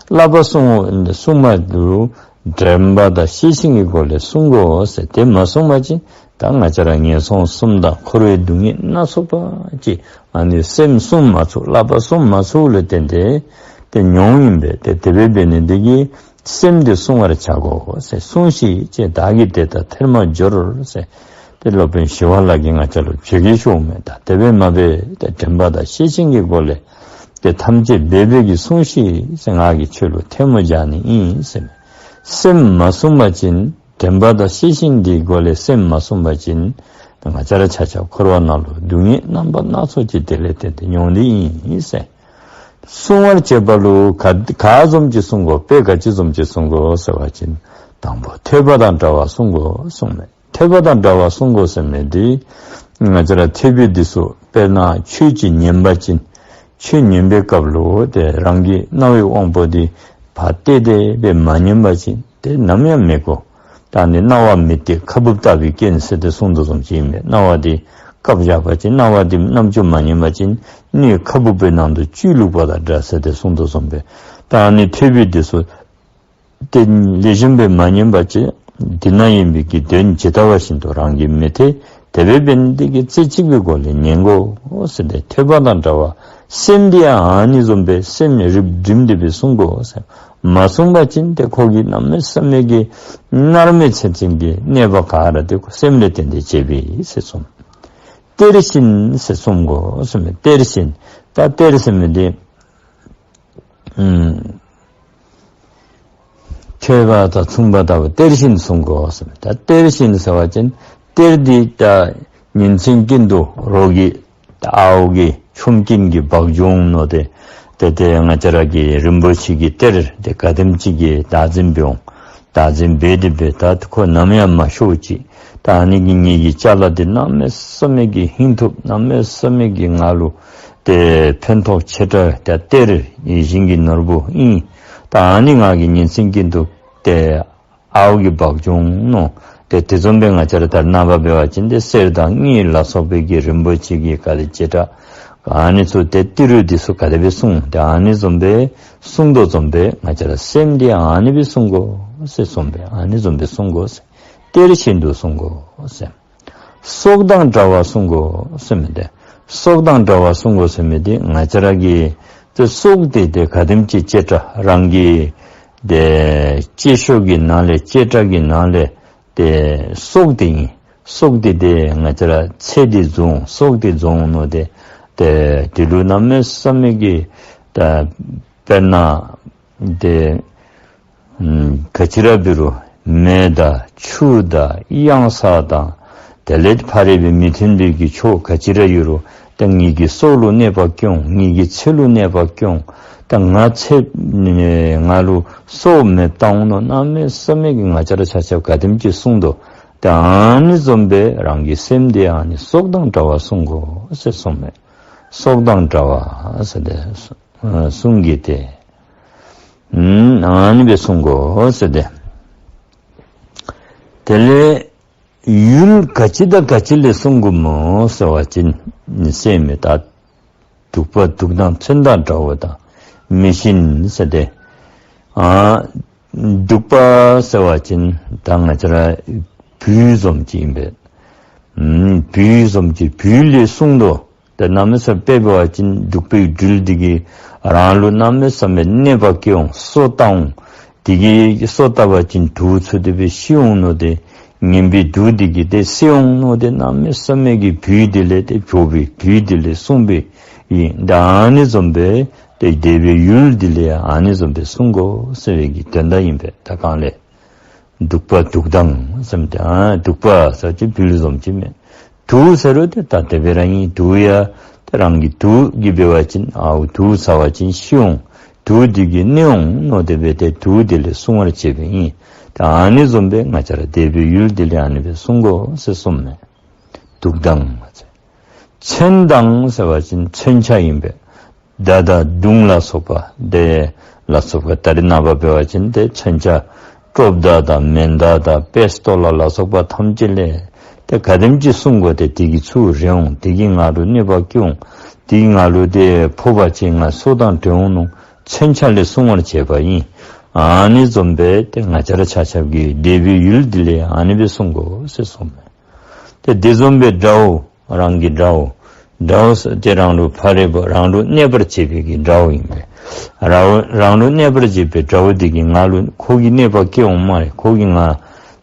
བསླབ་པ་བསྲུང་བསྲུང་བ་ལུ་དྲན་པ་དང་ཤེས་བཞིན་གྱི་སྒོ་ལས་བསྲུང་དགོ་ཟེར། དེ་མ་བསྲུང་པ་ཅིན་ད་ང་བཅས་ར་ངན་སོང་གསུམ་དང་འཁོར་བའི་སྡུག་བསྔལ་སྣ་ཚོགས་པ་ཅིག་ཨ་ནི་སེམས་བསྲུང་མ་ཚུགས་བསླབ་པ་བསྲུང་མ་ཚུགས་ལས་བརྟེན་ཏེ་ཏེ་མྱོང་ཨིན་པས། ཏེ་དེ་སྦེ་འབད་ནི་འདི་གིས་སེམས་འདི་བསྲུང་བར་བྱ་དགོ་ཟེར། བསྲུང་ཞེས་བྱ། བདག་གིས་དེ་ལྟར་ཐལ་མོ་སྦྱོར་ཟེར། ཏེ་སློབ་དཔོན་ཞི་བ་ལྷ་གིས་ང་བཅས་ལུ་བཅས་ཀྱིས་ཞུཝ་མས། ད་དེ་སྦེ་མ་འབད་ཏེ་དྲན་པ་དང་ཤེས་བཞིན་གྱི་སྒོ་ལས་ཏེ་ཐམས་ཅད་འབད་པས་ཀྱི་བསྲུང་ཞེས་ཟེར་ང་གིས་ཁྱོད་ལུ་ཐལ་མོ་སྦྱར་ནི་ཨིན་ཟེར། སེམས་མ་བསྲུང་པ་ཅིན་དྲན་པ་དང་ཤེས་བཞིན་གྱི་སྒོ་ལས་སེམས་མ་བསྲུང་པ་ཅིན་ང་བཅས་ར་ཆ་ཁྱབ་འཁོར་བ་ནང་ལུ་སྡུག་བསྔལ་རྣམ་པ་སྣ་ཚོགས་ཅིག་དེ་ལས་བརྟེན་ཏེ་མྱོང་ནི་ཨིན་ཟེར། བསྲུང་བར་བྱེད་པ་ལུ་ག་ག་བཟུམ་ཅིག་བསྲུང་དགོ། དཔེ་ག་ཅི་བཟུམ་ཅིག་བསྲུང་དགོ་ཟེར་བ་ཅིན་དང་པོ་ཐོས་པ་དང་འདྲ་བ་བསྲུང་དགོ་གསུངས་མས། ཐོས་པ་དང་འདྲ་བ་བསྲུང་དགོ་ཟེར་མི་འདི་ང་བཅས་ར་ཐོས་པའི་འདི་ཚུ་དཔེར་ན་ཆོས་ཅིག་ཉན་པ་ཅིན་ཆོས་ཉན་པའི་སྐབས་ལུ་ཏེ་རང་གི་རྣ་བའི་དབང་པོ་འདི་ཕར་གཏད་དེ་སྦེ་མ་ཉན་པ་ཅིན་ཏེ་ནམ་ཡང་མི་གོ། ད་ནི་རྣ་བ་མི་གཏད་ཁ་སྦུབ་ལྟ་བུའི་རྐྱེན་ཟེར་ཏེ་གསུངས་དོ་བཟུམ་ཅིག་ཨིན་པས། རྣ་བ་འདི་བཀབ་བཞག་པ་ཅིན་རྣ་བ་འདི་རྣམ་ཅོ་མ་ཉན་པ་ཅིན་སྣོད་ཁ་སྦུབ་པའི་ནང་དུ་བཅུད་བླུགས་པ་དང་འདྲ་ཟེར་ཏེ་གསུངས་དོ་བཟུམ་སྦེ། ད་ནི་ཐོས་པའི་འདི་ཚུ་ཏེ་ལེགས་ཤོམ་སྦེ་མ་ཉན་པ་ཅིན་འདི་ན་ཡོད་པའི་གི་དོན་ཇི་ལྟ་བ་བཞིན་དུ་རང་གིས་མི་ཐོས། དེ་སྦེ་འབད་ནི་འདི་གིས་རྩེ་གཅིག་པའི་སྒོ་ལས་ཉན་དགོ་ཟེར་ཏེ་ཐོས་པ་དང་འདྲ་བ། སེམས་འདི་ཡང་ཨ་ནི་བཟུམ་སྦེ་སེམས་རིག་སྒྲིམ་སྟེ་སྦེ་བསྲུང་དགོ་ཟེར། མ་བསྲུང་པ་ཅིན་ཏེ་ཁོ་གིས་གནམ་མེད་ས་མེད་ཀྱི་མནར་མེད་ཚེ་བཙན་གྱི་གནོད་པ་ག་ར་ཏེ་ཁོ་སེམས་ལས་བརྟེན་ཏེ་བྱེད་པས་ཟེར་གསུངས། གཏེར་བཞིན་ཟེར་བསྲུང་དགོ་ཟེར་མི་གཏེར་བཞིན། ད་གཏེར་ཟེར་མི་འདི་ཨམ་ཐོས་པ་དང་མཚུངས་པ་ལྟ་བུ་གཏེར་བཞིན་བསྲུང་དགོ་ཟེར། ད་གཏེར་བཞིན་ཟེར་བ་ཅིན་གཏེར་འདི་ད་ཉིན་མཚན་ཀུན་ཏུ་རོགས་ཀྱི་ད་ཨརཝ་གི་ཆོམ་རྐུན་གྱིས་འབག་འགྱོ་འོང་མནོ་སྟེ་ཏེ་ཏེ་ང་བཅས་ར་གི་རིན་པོ་ཆེ་གི་གཏེར་འདི་ག་དེམ་ཅིག་གིས་བདག་འཛིན་འབད་འོང་། བདག་འཛིན་འབད་དེ་སྦེ་ད་ཁོ་ནམ་ཡང་མ་ཤོརཝ་ཅིག། ད་ཨ་ནི་གིས་ངེ་གི་ཅ་ལ་འདི་གནམ་མེད་ས་མེད་ཀྱི་ཧིང་ཐུབ། གནམ་མེད་ས་མེད་ཀྱི་ང་ལུ་ཏེ་ཕན་ཐོགས་ཆེ་དྲགས་ཏེ་གཏེར་ཡིད་བཞིན་གྱི་ནོར་བུ་ཨིན། ད་ཨ་ནི་ང་གིས་ཉིན་མཚན་ཀུན་ཏུ་ཏེ་ཨརཝ་གིས་འབག་འགྱོ་འོང་མནོ། ཏེ་དེ་བཟུམ་སྦེ་ང་བཅས་ར་ད་ནངས་པ་འབད་བ་ཅིན་ཏེ་གསེར་དང་དངུལ་ལ་སོགས་པའི་གི་རིན་པོ་ཆེ་གི་ག་དེ་ཅིག་ད་ཨ་ནི་ཚུ་ཏེ་ཏི་རུ་འདི་ཚུ་ག་དེ་སྦེ་བསྲུང་། ཏེ་ཨ་ནི་བཟུམ་སྦེ་བསྲུང་དོ་བཟུམ་སྦེ་ང་བཅས་ར་སེམས་འདི་ཨ་ནི་སྦེ་བསྲུང་དགོ་ཟེར་གསུངས་པས། ཨ་ནི་བཟུམ་སྦེ་བསྲུང་དགོ་ཟེར། གཏེར་བཞིན་དུ་བསྲུང་དགོ་ཟེར། སྲོག་དང་འདྲ་བར་བསྲུང་དགོ་ཟེར་མི་འདི། སྲོག་དང་འདྲ་བར་བསྲུང་དགོ་ཟེར་མི་འདི་ང་བཅས་ར་གི་ཏེ་སྲོག་འདི་ཏེ་ག་དེམ་ཅིག་གཅེས་དྲགས་རང་གི་ཏེ་གཅེས་ཤོས་ཀྱི་ནང་ལས་གཅེས་དྲགས་ཀྱི་ནང་ལས་ཏེ་སྲོག་འདི་ཨིན། སྲོག་འདི་ཏེ་ང་བཅས་ར་ཚེ་འདི་རྫོགས་སྲོག་འདི་རྫོགས་མནོ་སྟེ་ཏེ་འདི་ལུ་གནམ་མེད་ས་མེད་ཀྱི་ད་དཔེར་ན་ཏེ་ཨམ་ག་ཅི་ར་འབད་རུང་མེ་དང་ཆུ་དང་གཡང་ས་དང་དེ་ལས་ཕ་རོལ་པོའི་མི་མཐུན་པའི་གི་ཕྱོགས་ག་ཅི་ར་ཡོད་རུང་ད་ངེ་གི་སྲོག་ལུ་གནོད་པ་བཀལ་འོང་། ངེ་གི་ཚེ་ལུ་གནོད་པ་བཀལ་འོང་། ད་ང་ཚེ་ང་ལུ་སྲོག་མེདཔ་བཏང་འོང་མནོ་གནམ་མེད་ས་མེད་ཀྱི་ང་བཅས་ར་ཆ་ཁྱབ་ག་དེམ་ཅིག་བསྲུང་དོ། ད་ཨ་ནི་བཟུམ་སྦེ་རང་གི་སེམས་འདི་ཨ་ནི་སྲོག་དང་འདྲ་བར་བསྲུང་དགོ་ཟེར་གསུངས་མས། སྲོག་དང་འདྲ་བར་ཟེར་ཏེ་ཨ་བསྲུང་གེ་སྟེ། ཨུམ་ཨ་ནི་སྦེ་བསྲུང་དགོ་ཟེར་ཏེ། དེ་ལས་ཡུལ་ག་ཅི་དང་ག་ཅི་ལས་བསྲུང་དགོཔ་སྨོ་ཟེར་བ་ཅིན་ནི་སེམས་མི་ད་སྡུག་པ་སྡུག་དང་མཚོན་དང་འདྲ་བ་དང་མི་ཤིན་ཟེར་ཏེ། ཨ་སྡུག་པ་ཟེར་བ་ཅིན་ད་ང་བཅས་ར་སྦུལ་བཟུམ་ཅིག་ཨིན་པས། ཨུམ་སྦུལ་བཟུམ་ཅིག་སྦུལ་ལས་བསྲུང་དོ། ཏེ་གནམ་མེད་ས་མེད་དཔེ་འབད་བ་ཅིན་གདུག་པའི་སྦྲུལ་འདི་གིས་རང་ལུ་གནམ་མེད་ས་མེད་གནོད་པ་བཀལ་འོང་། སོ་བཏང་འོང་། དེ་གིས་སོ་བཏབ་པ་ཅིན་དུག་ཚུ་དེ་སྦེ་ཤི་འོང་མནོ་སྟེ་ངན་པའི་དུག་འདི་གིས་ཏེ་བསད་འོང་མནོ་སྟེ་གནམ་མེད་ས་མེད་ཀྱི་བུ་དེ་ལས་ཏེ་བྱོག་པའི་བུ་དེ་ལས་སྲུང་བའི་ཨིན། ཏེ་ཨ་ནི་བཟུམ་སྦེ་ཏེ་འདས་པའི་ཡུལ་འདི་ལས་ཨ་ནི་བཟུམ་སྦེ་སྲུང་དགོ་ཟེར་བའི་གི་དོན་དག་ཨིན་པས། ད་གང་ལས་གདུག་པ་དུག་དང་ཟེར་མི་དེ་ཨ་གདུག་པ་ཟེར་ཅིག་བུ་ལུ་བཟུམ་ཅིག་མས། དུག་ཟེར་རུང་ཏེ་ད་དེ་སྦེ་ར་ཨིན། དུག་ཡང་ཏེ་རང་གི་དུག་གིས་འབད་བ་ཅིན་ཨའུ་དུག་ཟ་བ་ཅིན་ཤི་འོང་། དུག་འདི་གིས་གནོད་འོང་མནོ་སྟེ་སྦེ་ཏེ་དུག་དེ་ལས་སྲུང་བར་བྱེད་པའི་ཨིན། ཏེ་ཨ་ནི་བཟུམ་སྦེ་ང་བཅས་ར་འདས་པའི་ཡུལ་འདི་ལས་ཨ་ནི་སྦེ་སྲུང་དགོ་ཟེར་གསུངམ་མས། དུག་དང་ཟེར། མཚོན་དང་ཟེར་བ་ཅིན་མཚོན་ཆ་ཨིན་པས། མདའ་དང་མདུང་ལ་སོགས་པ་དེ་ལ་སོགས་པ་ད་རེས་ནངས་པ་འབད་བ་ཅིན་ཏེ་མཚོན་ཆ་ཀྲོབ་མདའ་དང་མེ་མདའ་དང་པེ་སི་ཊོལ་ལ་ལ་སོགས་པ་ཐམས་ཅད་ལས་ཏེ་ག་དེམ་ཅིག་སྲུང་དགོ། ཏེ་དེ་གིས་ཚུར་རེག་འོང་། དེ་གིས་ང་ལུ་གནོད་པ་བཀལ་འོང་། དེ་གིས་ང་ལུ་ཏེ་ཕོག་པ་ཅིན་ང་སྲོག་དང་བྲལ་འོང་མནོ། མཚོན་ཆ་ལས་སྲུང་བར་བྱེད་པ་ཨིན། ཨ་ནི་བཟུམ་སྦེ་ཏེ་ང་བཅས་ར་ཆ་ཁྱབ་ཀྱིས་འདས་པའི་ཡུལ་འདི་ལས་ཨ་ནི་སྦེ་སྲུང་དགོ་ཟེར་གསུངམ་མས། ཏེ་དེ་བཟུམ་སྦེ་དགྲ་བོ་རང་གི་དགྲ་བོ། དགྲ་བོ་ཟེར་ཏེ་རང་ལུ་ཕ་རོལ་པོ་རང་ལུ་གནོད་པར་བྱེད་པའི་གི་དགྲ་བོ་ཨིན་པས། རང་རང་ལུ་གནོད་པར་བྱེད་པའི་དགྲ་བོ་འདི་གིས་ང་ལུ་ཁོ་གིས་གནོད་པ་བཀལ་འོང་སྨ་རེ། ཁོ་གིས་ང་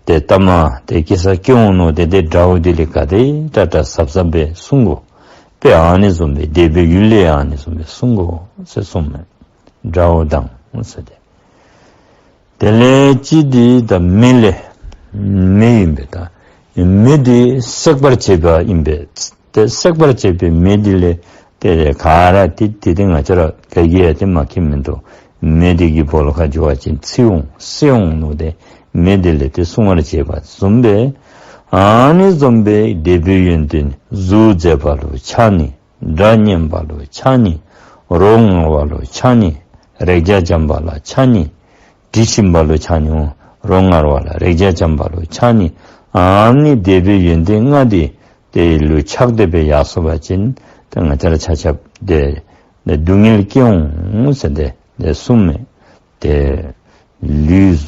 ཏེ་ལྟ་མ་ཏེ་སྐྱེ་ས་སྐྱེ་འོང་མནོ་སྟེ་ཏེ་དགྲ་བོ་འདི་ལས་ག་དེ་དྲག་དྲག་གཟབ་གཟབ་སྦེ་སྲུང་དགོ། དཔེ་ཨ་ནི་བཟུམ་སྦེ་འདས་པའི་ཡུལ་ལས་ཨ་ནི་བཟུམ་སྦེ་སྲུང་དགོ་ཟེར་གསུངམ་མས། དགྲ་བོ་དང་ཟེར་ཏེ། དེ་ལས་གཅིག་འདི་ད་མེ་ལས། མེ་ཨིན་པས་ད། མེ་འདི་སྲེག་པར་བྱེད་པ་ཨིན་པས། ཏེ་སྲེག་པར་བྱེད་པའི་མེ་འདི་ལས་ཏེ་ག་ར་ཏེ་ཏེ་ཏེ་ང་བཅས་ར་ག་གིས་ཡང་ཏེ་མ་མཁྱེནམ་མིན་འདུག། མེ་འདི་གིས་སྦོ་ལོགས་ཁར་འགྱོ་བ་ཅིན་འཚིག་འོང་བསད་འོང་མནོ་སྟེ་མེ་འདི་ལས་ཏེ་སྲུང་བར་བྱེད་པ་བཟུམ་སྦེ། ཨ་ནི་བཟུམ་སྦེ་འདས་པའི་ཡོན་ཏན་གཟུགས་མཛེས་པ་ལུ་ཆགས་ནི། སྒྲ་སྙན་པ་ལུ་ཆགས་ནི། རོ་མངར་བ་ལུ་ཆགས་ནི། རེག་བྱ་འཇམ་པ་ལ་ཆགས་ནི། དྲི་ཞིམ་པ་ལུ་ཆགས་ནི། རོ་མངར་བ་ལ་རེག་བྱ་འཇམ་པ་ལུ་ཆགས་ནི། ཨ་ནི་འདས་པའི་ཡོན་ཏན་ལྔ་འདི་དེ་ལུ་ཆགས་ཏེ་སྦེ་ཡར་སོང་བ་ཅིན་ཏེ་ང་བཅས་ར་ཆ་ཁྱབ་ཏེ་ཏེ་སྡུག་བསྔལ་སྐྱེ་འོང་ཟེར་ཏེ་ཏེ་གསུངམ་མས། ཏེ་ལུས་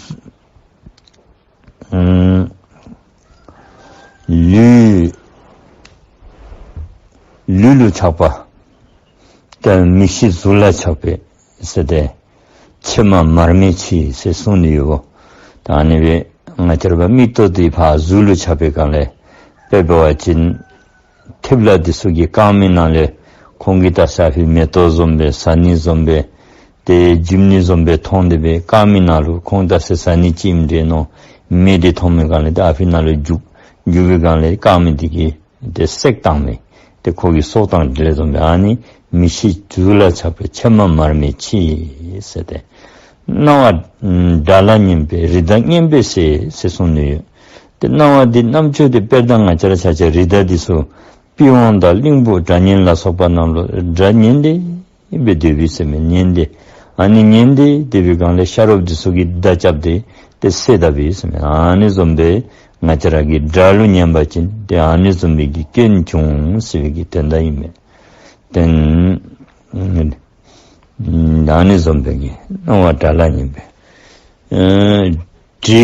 ཨུམ་ལུས་ལུས་ལུ་ཆགས་པ། ཏེ་མིག་ཤེས་གཟུགས་ལ་ཆགས་པས་ཟེར་ཏེ། ཕྱེ་མ་མར་མེ་ཕྱེ་ཟེར་གསུངས་ནི་ཡོདཔ། ད་ཨ་ནི་སྦེ་ང་བཅས་ར་མིག་ཏོ་འདི་ཕར་གཟུགས་ལུ་ཆགས་པའི་སྒང་ལས་དཔེ་འབད་བ་ཅིན་ཐེབ་ལ་འདི་ཚུ་གི་རྐང་མའི་ནང་ལས་ཁོང་གིས་ད་ཟ་ཕི་མེ་ཏོག་བཟུམ་སྦེ་ཟ་ནི་བཟུམ་སྦེ་ཏེ་འཇིབ་ནི་བཟུམ་སྦེ་མཐོང་སྟེ་སྦེ་རྐང་མའི་ནང་ལུ་ཁོང་ད་ཟ་ཟ་ནི་ཅིག་ཨིནམ་འདྲས་མནོ། མེ་འདི་མཐོང་མི་སྒང་ལས་ད་ཨ་ཕི་ནང་ལུ་འཇུག་འཇུག་པའི་སྒང་ལས་རྐང་མ་འདི་གིས་ཏེ་བསད་བཏང་མི་ཏེ་ཁོ་གི་སྲོག་དང་འབྲལ་བཟུམ་སྦེ་ཨ་ནི་མིག་ཤེས་གཟུགས་ལ་ཆགས་པས་ཕྱེ་མ་མར་མེ་ཕྱེ་ཟེར་ཏེ། རྣ་བ་སྒྲ་ལ་སྙན་པས་རི་དྭགས་སྙན་པས་ཟེར་ཟེར་གསུངས་ནི་ཡོད། ཏེ་རྣ་བ་འདི་རྣམ་ཅོ་འདི་དཔེར་ན་ང་བཅས་ར་ཆ་ཁྱབ་རི་དྭགས་འདི་ཚུ་པི་ཝང་དང་གླིང་བུ་སྒྲ་སྙན་ལ་སོགས་པ་རྣམས་ལུ་སྒྲ་སྙན་ཏེ་སྦེ་སྡོད་པས་ཟེར་མས། སྙན་ཏེ་ཨ་ནི་སྙན་ཏེ་སྡོད་པའི་སྒང་ལས་ཤ་རོགསཔ་འདི་ཚུ་གིས་མདའ་རྐྱབ་སྟེ་ཏེ་བསད་ད་པས་ཟེར་མས། ཨ་ནི་བཟུམ་སྦེ་ང་བཅས་ར་གི་སྒྲ་ལུ་ཉན་པ་ཅིན་ཏེ་ཨ་ནི་བཟུམ་སྦེ་གི་སྐྱོན་འབྱུང་ཟེར་བའི་གི་དོན་དག་ཨིན་མས། ཏེ་ཨ་ནི་བཟུམ་སྦེ་གི་རྣ་བ་སྒྲ་ལ་སྙན་པས། ཨ་དྲི་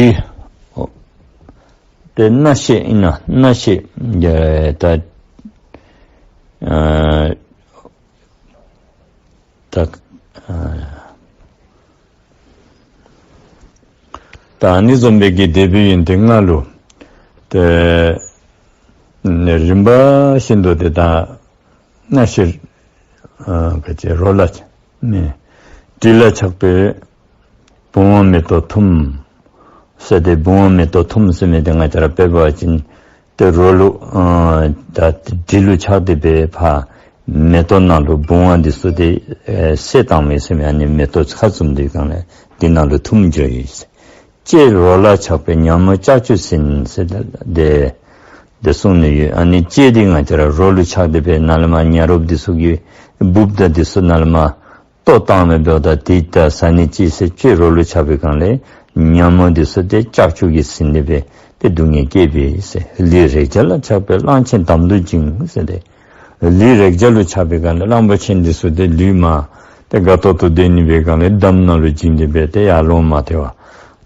ཏེ་རྣ་ཤེས་ཨིན་ན་རྣ་ཤེས་ད་ཨ་ད་ཨ་ད་ཨ་ནི་བཟུམ་སྦེ་གི་འདས་པའི་ཡོན་ཏན་ལྔ་ལུ་ཏེ་རིམ་པ་བཞིན་དུ་ཏེ་ད་རྣ་ཤེས་ཨ་ག་ཅི་རོ་ལ་ནི་དྲི་ལ་ཆགས་པས་བུང་བ་མེ་ཏོག་འཐུང་ཟེར་ཏེ། བུང་བ་མེ་ཏོག་འཐུང་ཟེར་མི་འདི་ང་བཅས་ར་དཔེ་འབད་བ་ཅིན་ཏེ་རོ་ལུ་ཨ་ད་དྲི་ལུ་ཆགས་ཏེ་སྦེ་ཕར་མེ་ཏོག་ནང་ལུ་བུང་བ་འདི་ཚུ་ཏེ་ཨེ་བསད་བཏང་མི་ཟེར་མི་ཨ་ནི་མེ་ཏོག་ཁ་བཙུམ་སྡོད་སྒང་ལས་འདི་ནང་ལུ་འཐུང་འགྱོ་ཡི། ལྕེ་རོ་ལ་ཆགས་པས་ཉ་མོ་ལྕགས་ཀྱུ་ཟིན་ཟེར་ཏེ་ཏེ་གསུངས་ནི་ཡོད། ཨ་ནི་ལྕེ་འདི་ང་བཅས་ར་རོ་ལུ་ཆགས་ཏེ་སྦེ་ནཱ་ལས་མར་ཉ་རོགསཔ་འདི་ཚུ་གིས་འབུཔ་དང་འདི་ཚུ་ནཱ་ལས་མར་ལྟོ་བཏང་མི་འབདཝ་ད་ཏེ་ད་ཟ་ནི་ཅིག་ཟེར་ལྕེ་རོ་ལུ་ཆགས་པའི་སྒང་ལས་ཉ་མོ་འདི་ཚུ་ཏེ་ལྕགས་ཀྱུ་གིས་ཟིན་ཏེ་སྦེ་ཏེ་སྡུག་བསྔལ་བསྐྱེད་པས་ཟེར། ལུས་རེག་བྱ་ལ་ཆགས་པས་གླང་ཆེན་འདམ་དུ་འགྱིང་ཟེར་ཏེ། ལུས་རེག་བྱ་ལུ་ཆགས་པའི་སྒང་ལས་གླང་པོ་ཆེ་འདི་ཚུ་ཏེ་ལུས་མར་ཏེ་དགའ་ཏོག་ཏོ་སྡོད་ནི་སྦེ་སྒང་ལས་འདམ་ནང་ལུ་འགྱིང་སྟེ་སྦེ་ཏེ་ཡར་ལོང་མ་ཐལ་བར།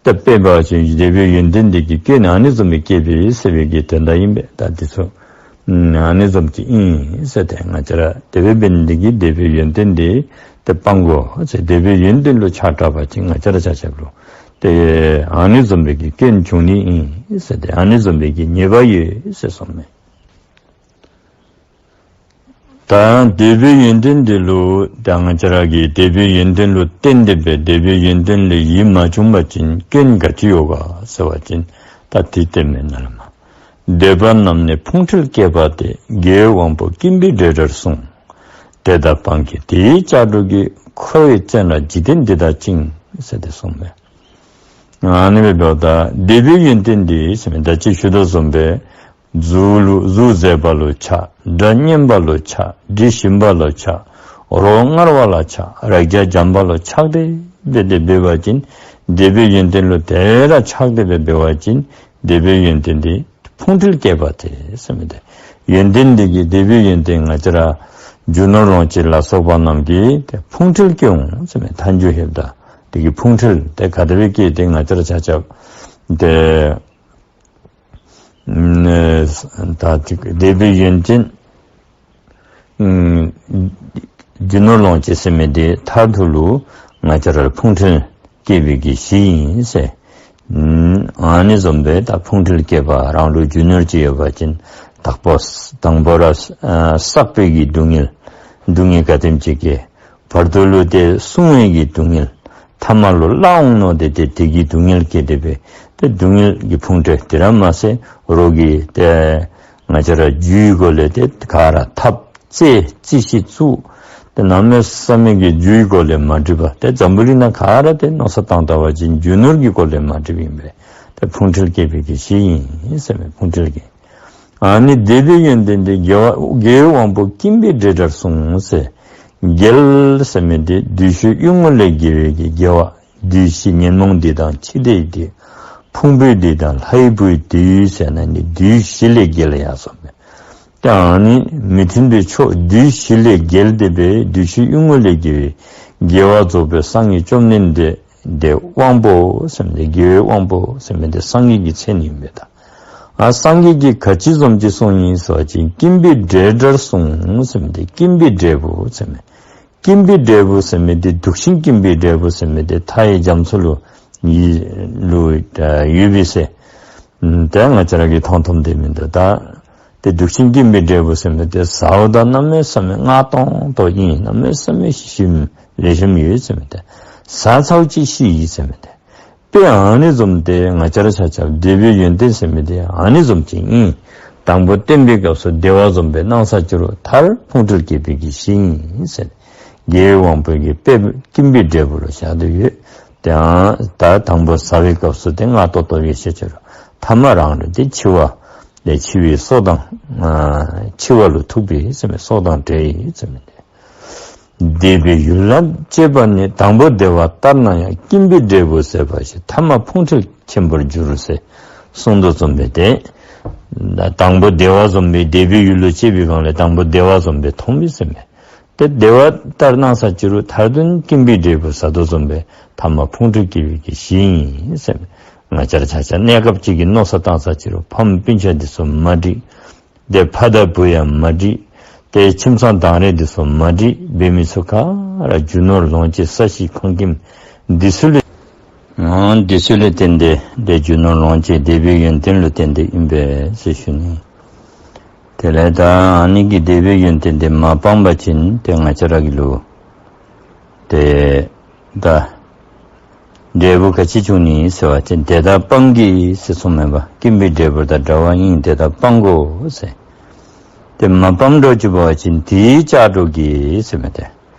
ཏེ་དཔེ་འབད་བ་ཅིན་འདས་པའི་ཡོན་ཏན་འདི་གི་སྐྱོན་ཨ་ནི་བཟུམ་སྦེ་བསྐྱེད་པས་ཟེར་བའི་གི་དོན་དག་ཨིན་པས། ད་འདི་ཚུ་ ཨ་ནི་བཟུམ་ཅིག་ཨིན་ཟེར་ཏེ་ང་བཅས་ར་དེ་སྦེ་འབད་ནི་འདི་གིས་དེ་སྦེ་ཡོན་ཏན་འདི་ཏེ་སྤང་དགོ་ཟེར། དེ་སྦེ་ཡོན་ཏན་ལུ་ཆགས་དྲགས་པ་ཅིན་ང་བཅས་ར་ཆ་ཁྱབ་ལུ་ཏེ་ཨ་ནི་བཟུམ་སྦེ་གི་སྐྱོན་འབྱུང་ནི་ཨིན་ཟེར་ཏེ་ཨ་ནི་བཟུམ་སྦེ་གི་ཉེས་པ་ཡོད་ཟེར་གསུངས་མས། ད་དེ་སྦེ་ཡོན་ཏན་འདི་ལུ་ད་ང་བཅས་ར་གིས་དེ་སྦེ་ཡོན་ཏན་ལུ་བརྟེན་ཏེ་སྦེ་དེ་སྦེ་ཡོན་ཏན་ལས་ཡིད་མ་བྱུང་བ་ཅིན་སྐྱོན་ག་ཅི་ཡོད་ག་ཟེར་བ་ཅིན་ད་དེ་བསྟན་མས་ན་ལས་མར། འདོད་པ་རྣམས་ནི་ཕུང་ཁྲོལ་སྐྱེས་པ་སྟེ། དགེ་བའི་དབང་པོ་ཀུན་པའི་འདྲེ་འདྲར་གསུངས། དེ་དག་སྤང་གི་དེའི་ལྕགས་སྒྲོག་གིས། འཁོར་བའི་བཙོན་རར་འཇིག་རྟེན་འདི་དག་བཅིངས། ཟེར་ཏེ་གསུངས་མས། ཨ་ནི་སྦེ་འབདཝ་ད་དེ་སྦེ་ཡོན་ཏན་འདི་ཟེར་མི་ད་ཅི་ཞུ་དོ་བཟུམ་སྦེ་གཟུགས་ལུ་གཟུགས་མཛེས་པ་ལུ་ཆགས། སྒྲ་སྙན་པ་ལུ་ཆགས། དྲི་ཞིམ་པ་ལུ་ཆགས། རོ་མངར་བ་ལུ་ཆགས། རེག་བྱ་འཇམ་པ་ལུ་ཆགས་ཏེ་སྦེ་དེ་འབད་བ་ཅིན་དེ་སྦེ་ཡོན་ཏན་ལུ་དེ་ར་ཆགས་ཏེ་སྦེ་འབད་བ་ཅིན་དེ་སྦེ་ཡོན་ཏན་འདི་ཕུང་ཁྲོལ་སྐྱེས་པ་སྟེ་ཟེར་མི་འདི་ཡོན་ཏན་འདི་གིས་དེ་སྦེ་ཡོན་ཏན་ང་བཅས་ར་རྒྱུ་ནོར་ལོངས་སྤྱོད་ལ་སོགས་པ་རྣམས་ཀྱིས་ཏེ་ཕུང་ཁྲོལ་སྐྱེ་འོང་ཟེར་མི་ཐལ་འགྱུར་ལྷོདཔ་ད་དེ་གིས་ཕུང་ཁྲོལ་ཏེ་ག་དེ་སྦེ་སྐྱེ་སྟེ་ང་བཅས་ར་ཆ་ཁྱབ་ཏེ་ཨ་ད་ཅིག་དེ་སྦེ་ཡོན་ཏན་ཨ་རྒྱུ་ནོར་ལོངས་སྤྱོད་ཟེར་མི་འདི་མཐར་ཐུག་ལུ་ང་བཅས་ར་ལུ་ཕུང་ཁྲོལ་སྐྱེ་བའི་གི་གཞི་ཨིན་ཟེར། ཨ་ནི་བཟུམ་སྦེ་ད་ཕུང་ཁྲོལ་སྐྱེས་པ་རང་ལུ་རྒྱུ་ནོར་ཅིག་ཡོད་པ་ཅིན་དག་པོ་དང་པོ་ར་ཨ་བསགས་པའི་གི་སྡུག་བསྔལ་སྡུག་བསྔལ་ག་དེམ་ཅིག་སྐྱེ། བར་དུ་ལུ་ཏེ་བསྲུང་བའི་གི་སྡུག་བསྔལ། ཐ་མ་ལུ་བརླག་འོང་མནོ་སྟེ་ཏེ་དེ་གི་སྡུག་བསྔལ་སྐྱེ་སྟེ་སྦེ་ཏེ་སྡུག་བསྔལ་གྱི་ཕུང་ཁྲོལ། དེ་ར་མ་ཚད་རོགས་ཀྱིས་ཏེ་ང་བཅས་ར་རྒྱུའི་སྒོ་ལས་ཏེ་ག་ར་འཐབ་རྩོད་རྩོད་གཞི་བཙུགས། ཏེ་གནམ་མེད་ས་མེད་ཀྱི་རྒྱུའི་སྒོ་ལས་མ་འགྲིག་པ་ཏེ་འཛམ་བུ་གླིང་ནང་ག་ར་ཏེ་མནོ་བསམ་བཏང་བལྟ་བ་ཅིན་རྒྱུ་ནོར་གྱི་སྒོ་ལས་མ་འགྲིགཔ་ཨིན་པས། ཏེ་ཕུང་ཁྲོལ་སྐྱེ་བའི་གི་གཞི་ཨིན་ཟེར་མི་ཕུང་ཁྲོལ་གྱི། ཨ་ནི་དེ་སྦེ་ཡོན་ཏན་འདི་དགེ་བ་དགེ་བའི་དབང་པོ་ཀུན་པའི་འདྲེ་འདྲར་གསུངས་ཟེར། དགེ་ཟེར་མི་འདི་བདུད་བཞི་གཡུལ་ངོ་ལས་དགེ་བའི་གི་དགེ་བ། བདུད་བཞི་ཉོན་མོངས་འདི་དང་འཆི་བདག་འདི། ཕུང་པོའི་བདུད་དང་ལྷའི་བུའི་བདུད་ཟེར་ན་ནི་བདུད་བཞི་ལས་རྒྱལ་ཡར་སོང་བས། ཏེ་ཨ་ནི་མི་མཐུན་པའི་ཕྱོགས་བདུད་བཞི་ལས་རྒྱལ་ཏེ་སྦེ་བདུད་བཞི་གཡུལ་ངོ་ལས་དགེ་བའི་དགེ་བ་རྫོགས་པའི་སངས་རྒྱས་བཅོམ་ལྡན་འདས་དེ་དབང་པོ་ཟེར་མི་འདི་དགེ་བའི་དབང་པོ་ཟེར་མི་འདི་སངས་རྒྱས་ཀྱི་མཚན་ཨིན་པས་ད། ཨ་སངས་རྒྱས་ཀྱིས་ག་ཅི་བཟུམ་ཅིག་གསུངས་ཡི་ཟེར་བ་ཅིན་ཀུན་པའི་འདྲེ་འདྲར་གསུངས་ཟེར་མི་འདི་ཀུན་པའི་འབྲས་བུ་ཟེར་མི། ཀུན་པའི་འབྲས་བུ་ཟེར་མི་འདི་དུག་ཤིང་ཀུན་པའི་འབྲས་བུ་ཟེར་མི་འདི་མཐའ་ཡས་རྒྱ་མཚོ་ལུ་ཡོད་ལུ་ཡོད་པས་ཟེར། ཨམ་ཏེ་ང་བཅས་ར་གིས་མཐོང་མཐོངམ་དེ་མིན་འདུག་ད། ཏེ་དུག་ཤིང་ཀུན་པའི་འབྲས་བུ་ཟེར་མི་འདི་ཟཝ་ད་གནམ་མེད་ས་མེད་མངར་ཏོང་ཏོ་ཨིན། གནམ་མེད་ས་མེད་ཞིམ་ལེགས་ཤོམ་ཡོད་ཟེར་མི་འདི། ཟ་ཚརཝ་ཅིག་ཤི་ཡི་ཟེར་མི་འདི། དཔེ་ཨ་ནི་བཟུམ་ཏེ་ང་བཅས་ར་ཆ་ཁྱབ་དེ་སྦེ་ཡོན་ཏན་ཟེར་མི་འདི་ཨ་ནི་བཟུམ་ཅིག་ཨིན། དང་པོ་བསྟན་པའི་སྐབས་སུ་བདེ་བ་བཟུམ་སྦེ་གནང་ས་ཅི་རུང་མཐར་ཕུང་ཁྲོལ་སྐྱེ་བའི་གི་གཞི་ཨིན་ཟེར། དགེ་བའི་དབང་པོ་གི་དཔེ་ཀུན་པའི་འབྲས་བུ་ལུ་བཞག་སྟེ་ཡོད། ཏེ་ཨ་ད་དང་པོ་ཟ་བའི་སྐབས་སུ་ཏེ་མངར་ཏོག་ཏོ་སྦེ་ཤེས་ཅི་རུང་ཐ་མ་རང་ལུ་ཏེ་འཆི་བ་ཏེ་འཆི་བའི་སྲོག་དང་ཨ་འཆི་བ་ལུ་ཐུག་པའི་ཟེར་མི་སྲོག་དང་བྲལ་ཡི་ཟེར་མི་འདི། འདོད་པའི་ཡུལ་ལ་སྤྱད་པ་ནི། དང་པོ་བདེ་བ་ལྟར་སྣང་ཡང་། ཀུན་པའི་འབྲས་བུ་ཟད་པར་ཤེས། ཐ་མ་ཕུང་ཁྲོལ་ཆེན་པོར་འགྱུར་ཟེར་གསུངས་དོ་བཟུམ་སྦེ་ཏེ། དང་པོ་བདེ་བ་བཟུམ་སྦེ་འདོད་པའི་ཡུལ་ལུ་སྤྱད་པའི་སྒང་ལས་དང་པོ་བདེ་བ་བཟུམ་སྦེ་མཐོང་མི་ཟེར་མི། ཏེ་བདེ་བ་ལྟར་སྣང་ས་ཅི་རུང་མཐར་དོན་ཀུན་པའི་འབྲས་བུ་ཟ་དོ་བཟུམ་སྦེ་ཐ་མ་ཕུང་ཁྲོལ་སྐྱེ་བའི་གི་གཞི་ཨིན་ཟེར་མི། ང་བཅས་ར་ཆ་ཁྱབ་གནས་སྐབས་ཅིག་གི་མནོ་བསམ་བཏང་ས་ཅི་རུང་ཕམ་སྤུན་ཆ་འདི་ཚུ་མ་འགྲིག། ཏེ་ཕ་དང་བུ་ཡང་མ་འགྲིག། ཏེ་ཁྱིམ་ཚང་དང་རེ་འདི་ཚུ་མ་འགྲིག་འབད་མི་ཚུ་ག་ར་རྒྱུ་ནོར་ལོངས་སྤྱོད་ས་གཞི་ཁང་ཁྱིམ་འདི་ཚུ་ལས་ཨ་འདི་ཚུ་ལས་བརྟེན་ཏེ་ཏེ་རྒྱུ་ནོར་ལོངས་སྤྱོད་འདོད་པའི་ཡོན་ཏན་ལུ་བརྟེན་ཏེ་ཨིན་པས་ཟེར་ཞུ་ནི། དེ་ལས་ད་ཨ་ནི་གི་འདོད་པའི་ཡོན་ཏན་འདི་མ་སྤངས་པ་ཅིན་ཏེ་ང་བཅས་ར་གི་ལུ་ཏེ་ད་འབྲས་བུ་ག་ཅི་འབྱུང་ནི་ཟེར་བ་ཅིན་དེ་དག་སྤང་གི་ཟེར་གསུངས་མེན་པ། ཀུན་པའི་འབྲས་བུ་དང་འདྲ་བ་ཡིན། དེ་དག་སྤང་དགོ་ཟེར། ཏེ་མ་སྤངམ་འགྱོ་ཅི་འབད་བ་ཅིན་དེའི་ལྕགས་སྒྲོག་གིས་ཟེར་མི་འདི།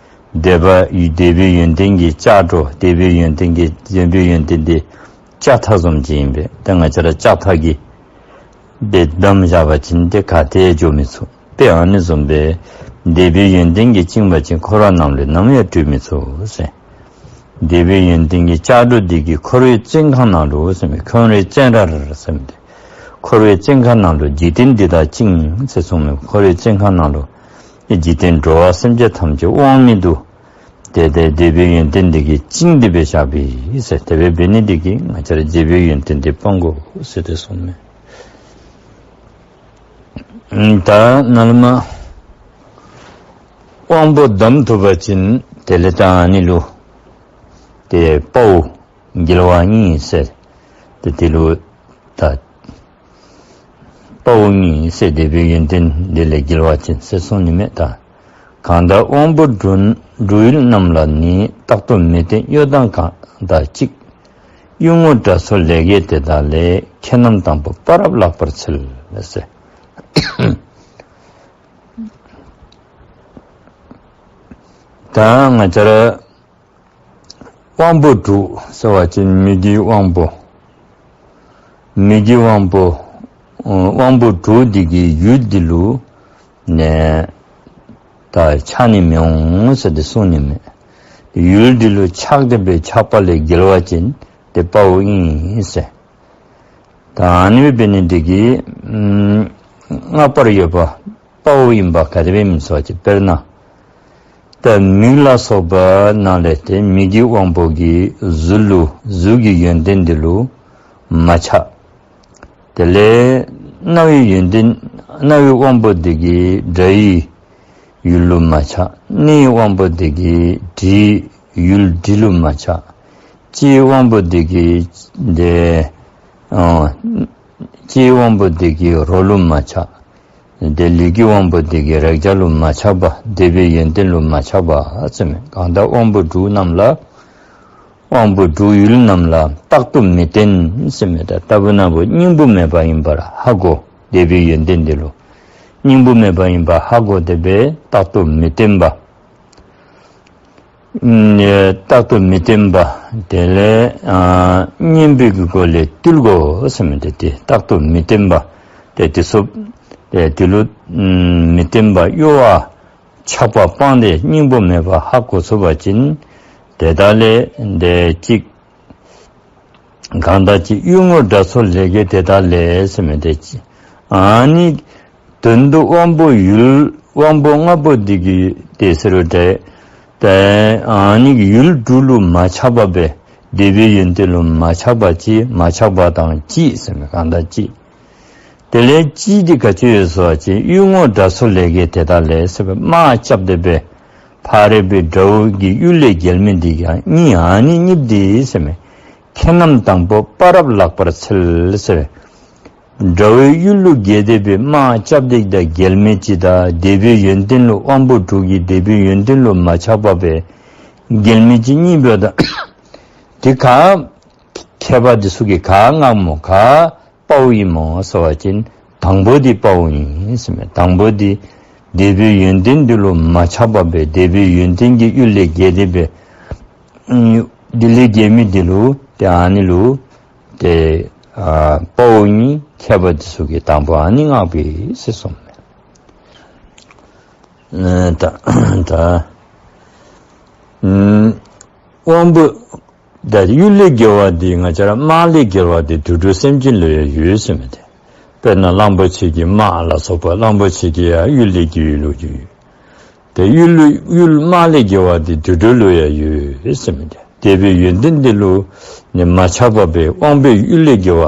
འདོད་པ་ཡུལ་འདོད་པའི་ཡོན་ཏན་གྱི་ལྕགས་སྒྲོག། འདོད་པའི་ཡོན་ཏན་གྱི་འདོད་པའི་ཡོན་ཏན་འདི་ལྕགས་ཐག་བཟུམ་ཅིག་ཨིན་པས། ཏེ་ང་བཅས་ར་ལྕགས་ཐག་གིས་ཏེ་བསྡམས་བཞག་པ་ཅིན་ཏེ་ག་ཏེ་འགྱོ་མི་ཚུགས། དཔེ་ཨ་ནི་བཟུམ་སྦེ་འདོད་པའི་ཡོན་ཏན་གྱིས་བཅིངས་པ་ཅིན་འཁོར་བ་ནང་ལས་ནམ་ཡང་གྲོལ་མི་ཚུགས་ཟེར། འདོད་པའི་ཡོན་ཏན་གྱི་ལྕགས་སྒྲོག་འདི་གིས་འཁོར་བའི་བཙོན་ཁང་ནང་ལུ་ཟེར་མི་འཁོར་བའི་བཙོན་རར་ཟེར་མི་འདི། འཁོར་བའི་བཙོན་ཁང་ནང་ལུ་འཇིག་རྟེན་འདི་དག་བཅིངས་ཟེར་གསུངས་མི་འཁོར་བའི་བཙོན་ཁང་ནང་ལུ་འཇིག་རྟེན་འགྲོ་བ་སེམས་ཅན་ཐམས་ཅད་དབང་མེད་དུ་ཏེ་ཏེ་འདོད་པའི་ཡོན་ཏན་འདི་གིས་བཅིངས་ཏེ་སྦེ་བཞག་པས་ཟེར། དེ་སྦེ་འབད་ནི་འདི་གིས་ང་བཅས་ར་འདོད་པའི་ཡོན་ཏན་འདི་སྤང་དགོ་ཟེར་ཏེ་གསུངས་མས། ད་ནཱ་ལས་མར་དབང་པོ་བསྡམ་ཐུབ་པ་ཅིན་དེ་ལས་ད་ཨ་ནི་ལུ་ཏེ་དཔའ་བོ་རྒྱལ་བ་ཨིན་ཟེར། ཏེ་དེ་ལུ་ད་དཔའ་བོ་ཨིན་ཟེར། དེ་སྦེ་ཡོན་ཏན་དེ་ལས་རྒྱལ་བ་ཅན་ཟེར་གསུངས་ནི་མས། ད་གང་དག་དབང་པོ་འགྲོ་འགྲོ་ཡུལ་རྣམས་ལ་ནི། རྟག་ཏུ་མི་བརྟན་གཡོ་དང་གང་དག་གཅིག། གཡུལ་ངོ་དགྲ་སོགས་ལས་འགལ་དེ་དག་ལས། ཁྱེད་རྣམས་དང་པོ་དཔའ་རབ་ལགས་པར་འཚལ་ཟེར། ད་ང་བཅས་ར་དབང་པོ་དྲུག་ཟེར་བ་ཅིན་མི་དགེ་དབང་པོ། མི་དགེ་དབང་པོ། ཨ་དབང་པོ་དྲུག་འདི་གི་ཡུལ་འདི་ལུ་ནི་ད་ཆགས་ནི་མི་འོང་ཟེར་ཏེ་གསུངས་ནི་མས། ཡུལ་འདི་ལུ་ཆགས་ཏེ་སྦེ་ཆགས་པ་ལས་རྒྱལ་བ་ཅན་དེ་དཔའ་བོ་ཨིན་ཟེར། ད་ཨ་ནི་སྦེ་འབད་ནི་འདི་གིས་ཨམ་བསྔགས་པར་འོས་པ་དཔའ་བོ་ཨིན་པ་ག་དེ་སྦེ་ཨིནམ་ཟེར་བ་ཅིན་དཔེར་ན་ད་མིག་ལ་སོགས་པ་ནང་ལས་ཏེ་མི་དགེ་དབང་པོ་གིས་གཟུགས་ལུ་གཟུགས་ཀྱི་ཡོན་ཏན་འདི་ལུ་མ་ཆགས། དེ་ལས་རྣ་བའི་ཡོན་ཏན་རྣ་བའི་དབང་པོ་འདི་གིས་སྒྲ་ཡི་ཡུལ་ལུ་མ་ཆགས། སྣའི་དབང་པོ་འདི་གིས་དྲི་ཡུལ་དྲི་ལུ་མ་ཆགས། ལྕེའི་དབང་པོ་འདི་གིས་དེ་ཨ་ལྕེའི་དབང་པོ་འདི་གིས་རོ་ལུ་མ་ཆགས། དེ་ལུས་ཀྱི་དབང་པོ་འདི་གིས་རེག་བྱ་ལུ་མ་ཆགས་པ། དེ་སྦེ་ཡོན་ཏན་ལུ་མ་ཆགས་པ་ཟེར་མས། གང་དག་དབང་པོ་དྲུག་རྣམས་ལ། དབང་པོ་དྲུག་ཡུལ་རྣམས་ལ་རྟག་ཏུ་མི་བརྟན་ཟེར་མས། ད་ལྟ་བུ་ན་བུ་སྙིང་པོ་མེད་པ་ཨིན་པར་ཧ་གོ། དེ་སྦེ་ཡོན་ཏན་འདི་ལུ་སྙིང་པོ་མེད་པ་ཨིན་པར་ཧ་གོ་སྟེ་སྦེ་རྟག་ཏུ་མི་བརྟན་པ། ཨ་རྟག་ཏུ་མི་བརྟན་པ། དེ་ལས་ཨ་གཉེན་པོའི་གི་སྒོ་ལས་བཏུལ་དགོ་ཟེར་མི་འདི་ཏེ་རྟག་ཏུ་མི་བརྟན་པ། ཏེ་དེ་ཚུ་ཏེ་དེ་ལུ་ཨམ་མི་བརྟན་པ་གཡོ་བ་ཆགས་པ་སྤངས་ཏེ་སྙིང་པོ་མེད་པ་ཧ་གོ་ཚུགས་པ་ཅིན་དེ་དག་ལས་ཏེ་གཅིག། གང་དག་གཅིག། གཡུལ་ངོ་དགྲ་སོགས་ལས་འགལ་དེ་དག་ལས་ཟེར་མི་འདི་ཨ་ནི་དོན་དུ་དབང་པོ་ཡུལ་དབང་པོ་ལྔ་པོ་འདི་གིས་ཏེ་ཟེར་རུང་ཏེ་ཏེ་ཨ་ནི་ཡུལ་དྲུག་ལུ་མ་ཆགས་པ་སྦེ་དེ་སྦེ་ཡོན་ཏན་ལུ་མ་ཆགས་པ་ཅིག། མ་ཆགས་པ་དང་གཅིག་ཟེར་མི་གང་དག་གཅིག། དེ་ལས་གཅིག་འདི་ག་ཅི་ཡོད་ཟེར་བ་ཅིན་གཡུལ་ངོ་དགྲ་སོགས་ལས་འགལ་དེ་དག་ལས་ཟེར་བའི་དམག་རྐྱབ་སྟེ་སྦེ་ཕ་རོལ་པོའི་དགྲ་བོ་གི་གཡུལ་ལས་རྒྱལ་མི་འདི་ཡང་གཉིས། ཨ་ནི་གཉིས་འདི་ཟེར་མི་ཁྱེད་རྣམས་དང་པོ་དཔའ་རབ་ལགས་པར་འཚལ་ཟེར། དགྲ་བོའི་གཡུལ་ལུ་འགྱེལ་ཏེ་སྦེ་དམག་རྐྱབ་སྟེ་གི་ད་རྒྱལ་མི་ཅིག་དང་དེ་སྦེ་ཡོན་ཏན་ལུ་དབང་པོ་དྲུག་གི་དེ་སྦེ་ཡོན་ཏན་ལུ་མ་ཆགས་པ་སྦེ་རྒྱལ་མི་ཅིག་གཉིས་འབདཝ་ད་དེ་ག་མཁས་པ་འདི་ཚུ་གིས་ག་བསྔགས་སྨོ། ག་དཔའ་བོ་ཨིན་སྨོ་ཟེར་བ་ཅིན་དང་པོ་འདི་དཔའ་བོ་ཨིན་ཟེར་མས། དང་པོ་འདི་དེ་སྦེ་ཡོན་ཏན་འདི་ལུ་མ་ཆགས་པ་སྦེ་དེ་སྦེ་ཡོན་ཏན་གྱི་གཡུལ་ལས་འགྱེལ་ཏེ་སྦེ་ཨམ་དེ་ལས་རྒྱལ་མི་འདི་ལུ་ཏེ་ཨ་ནི་ལུ་ཏེ་ཨ་དཔའ་བོ་ཨིན། མཁས་པ་འདི་ཚུ་གིས་དང་པོ་ཨ་ནི་བསྔགས་པས་ཟེར་གསུངས་མས། ཨ་ད་ད་ཨམ་དབང་པོ་ད་གཡུལ་ལས་རྒྱལ་བ་འདི་ང་བཅས་ར་དམག་ལས་རྒྱལ་བ་འདི་དུད་འགྲོ་སེམས་ཅན་ལུ་ཡང་ཡོད་ཟེར་མི་འདི། དཔེར་ན་གླང་པོ་ཆེ་གི་དམག་ལ་སོགས་པ་གླང་པོ་ཆེ་གི་ཡང་གཡུལ་ལས་རྒྱལ་བའི་ལོ་རྒྱུས་ཡོད། ཏེ་གཡུལ་ལུ་གཡུལ་དམག་ལས་རྒྱལ་བ་འདི་དུད་འགྲོ་ལུ་ཡང་ཡོད་ཟེར་མི་འདི། དེ་སྦེ་ཡོན་ཏན་འདི་ལུ་ནི་མ་ཆགས་པ་སྦེ་དབང་པོའི་གཡུལ་ལས་རྒྱལ་བ་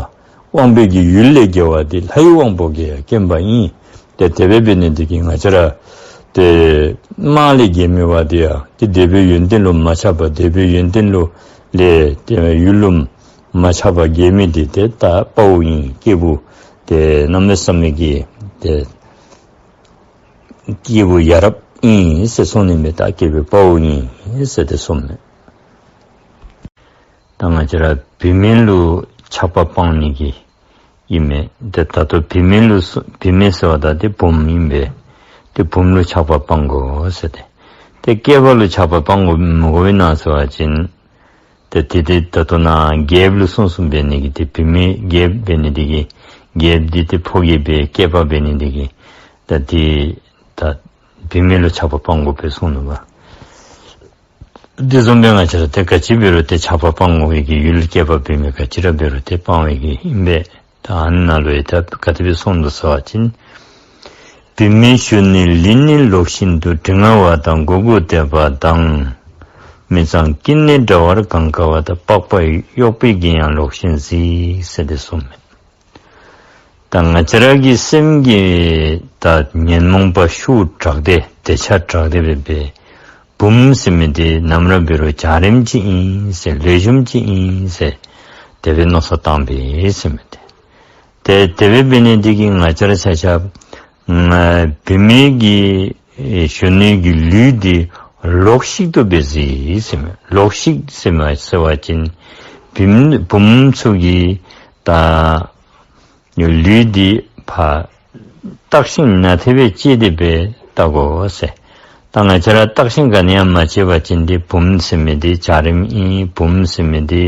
དབང་པོའི་གི་ཡུལ་ལས་རྒྱལ་བ་འདི་ལྷའི་དབང་པོ་གིས་ཡང་མཁྱེན་པ་ཨིན། ཏེ་དེ་སྦེ་འབད་ནི་འདི་གིས་ང་བཅས་ར་ཏེ་དམག་ལས་རྒྱལ་མི་བ་འདི་ཡང་ཏེ་དེ་སྦེ་ཡོན་ཏན་ལུ་མ་ཆགས་པ་དེ་སྦེ་ཡོན་ཏན་ལུ་ལས་ཏེ་ཡུལ་ལུ་མ་ཆགས་པ་རྒྱལ་མི་འདི་ཏེ་ད་དཔའ་བོ་ཨིན། སྐྱེས་བུ་ཏེ་གནམ་མེད་ས་མེད་ཀྱི་ཏེ་སྐྱེས་བུ་ཡ་རབས་ཨིན་ཟེར་གསུངས་ནི་མས། ད་སྐྱེས་བུ་དཔའ་བོ་ཨིན་ཟེར་ཏེ་གསུངས་མས། ད་ང་བཅས་ར་བུད་མེད་ལུ་ཆགས་པ་སྤང་ནི་གི་ཨིན་མས། ཏེ་ད་ལྟོ་བུད་མེད་ལུ་སུ་བུད་མེད་ཟེརཝ་ད་ཏེ་བུམོ་ཨིན་པས། ཏེ་བུམོ་ལུ་ཆགས་པ་སྤང་དགོ་ཟེར་ཏེ། ཏེ་སྐྱེས་པ་ལུ་ཆགས་པ་སྤང་དགོ་མི་དགོ་པས་ན་ཟེར་བ་ཅིན་ཏེ་དེ་ཏེ་ད་ལྟོ་ན་རྒྱལཔོ་ལུ་སོང་སོང་འབད་ནི་གི་ཏེ་བུད་མེད་རྒྱལཔོ་འབད་ནི་འདི་གིས་རྒྱལཔོ་འདི་ཏེ་ཕོ་རྒྱས་སྦེ་སྐྱེས་པ་འབད་ནི་འདི་གིས་ད་ཏེ་ད་བུད་མེད་ལུ་ཆགས་པ་སྤང་དགོ་པས་གསུངས་ནུག་པ། དེ་བཟུམ་སྦེ་ང་བཅས་ར་ཏེ་ག་ཅི་འབད་རུང་ཏེ་ཆགས་པ་སྤང་དགོ་པའི་གི་ཡུལ་བསྐལ་པ་བུད་མེད་ག་ཅི་ར་འབད་རུང་ཏེ་སྤང་བའི་གི་ཨིན་པས། ད་ཨ་ནཱ་ལུ་ཡང་ད་ག་དེ་སྦེ་གསུངས་ནུག་ཟེར་བ་ཅིན། བུད་མེད་གཞོན་ནུའི་ལུས་ནི་ལོག་བཞིན་དུ། དྲི་ང་བ་དང་མགོ་དགུ་བརྡེག་པ་དང་། མི་གཙང་སྐྱེ་གནས་འདྲ་བར་གང་དགའ་བ་དང་། པགས་པ་གཡོགས་པའི་རྒྱན་ཡང་ལོག་བཞིན་གཟིགས། ཟེར་ཏེ་གསུངས་མས། ད་ང་བཅས་ར་གི་སེམས་ཀྱི་ད་ཉོན་མོངས་པ་ཤུགས་དྲག་སྟེ་འདོད་ཆགས་དྲག་སྟེ་སྦེ་སྦེ་བུམོ་ཟེར་མི་འདི་ནམ་ར་འབད་རུང་འཇའ་རིསམོ་ཅིག་ཨིན་ཟེར་ལེགས་ཤོམ་ཅིག་ཨིན་ཟེར་དེ་སྦེ་མནོ་བསམ་བཏང་པས་ཟེར་མི་འདི། ཏེ་དེ་སྦེ་འབད་ནི་འདི་གིས་ང་བཅས་ར་ཆ་ཁྱབ་ང་བུད་མེད་ཀྱི་ཨེ་གཞོན་ནུའི་གི་ལུས་འདི་ལོག་ཤིག་ཏུ་སྦེ་གཟིགས་ཟེར་མས། ལོག་ཤིག་ཟེར་མ་ཟེར་བ་ཅིན་བུམ་བུམོ་ཚུ་གི་ད་ལུས་འདི་ཕར་བརྟགས་ཤིང་ནན་ཏན་སྦེ་དཔྱད་དེ་སྦེ་བལྟ་དགོ་ཟེར། ད་ང་བཅས་ར་བརྟགས་ཤིང་ག་ནི་ཡང་མ་དཔྱད་པ་ཅིན་འདི་བུམོ་ཟེར་མི་འདི་འཇའ་རིསམོ་ཨིན། བུམོ་ཟེར་མི་འདི་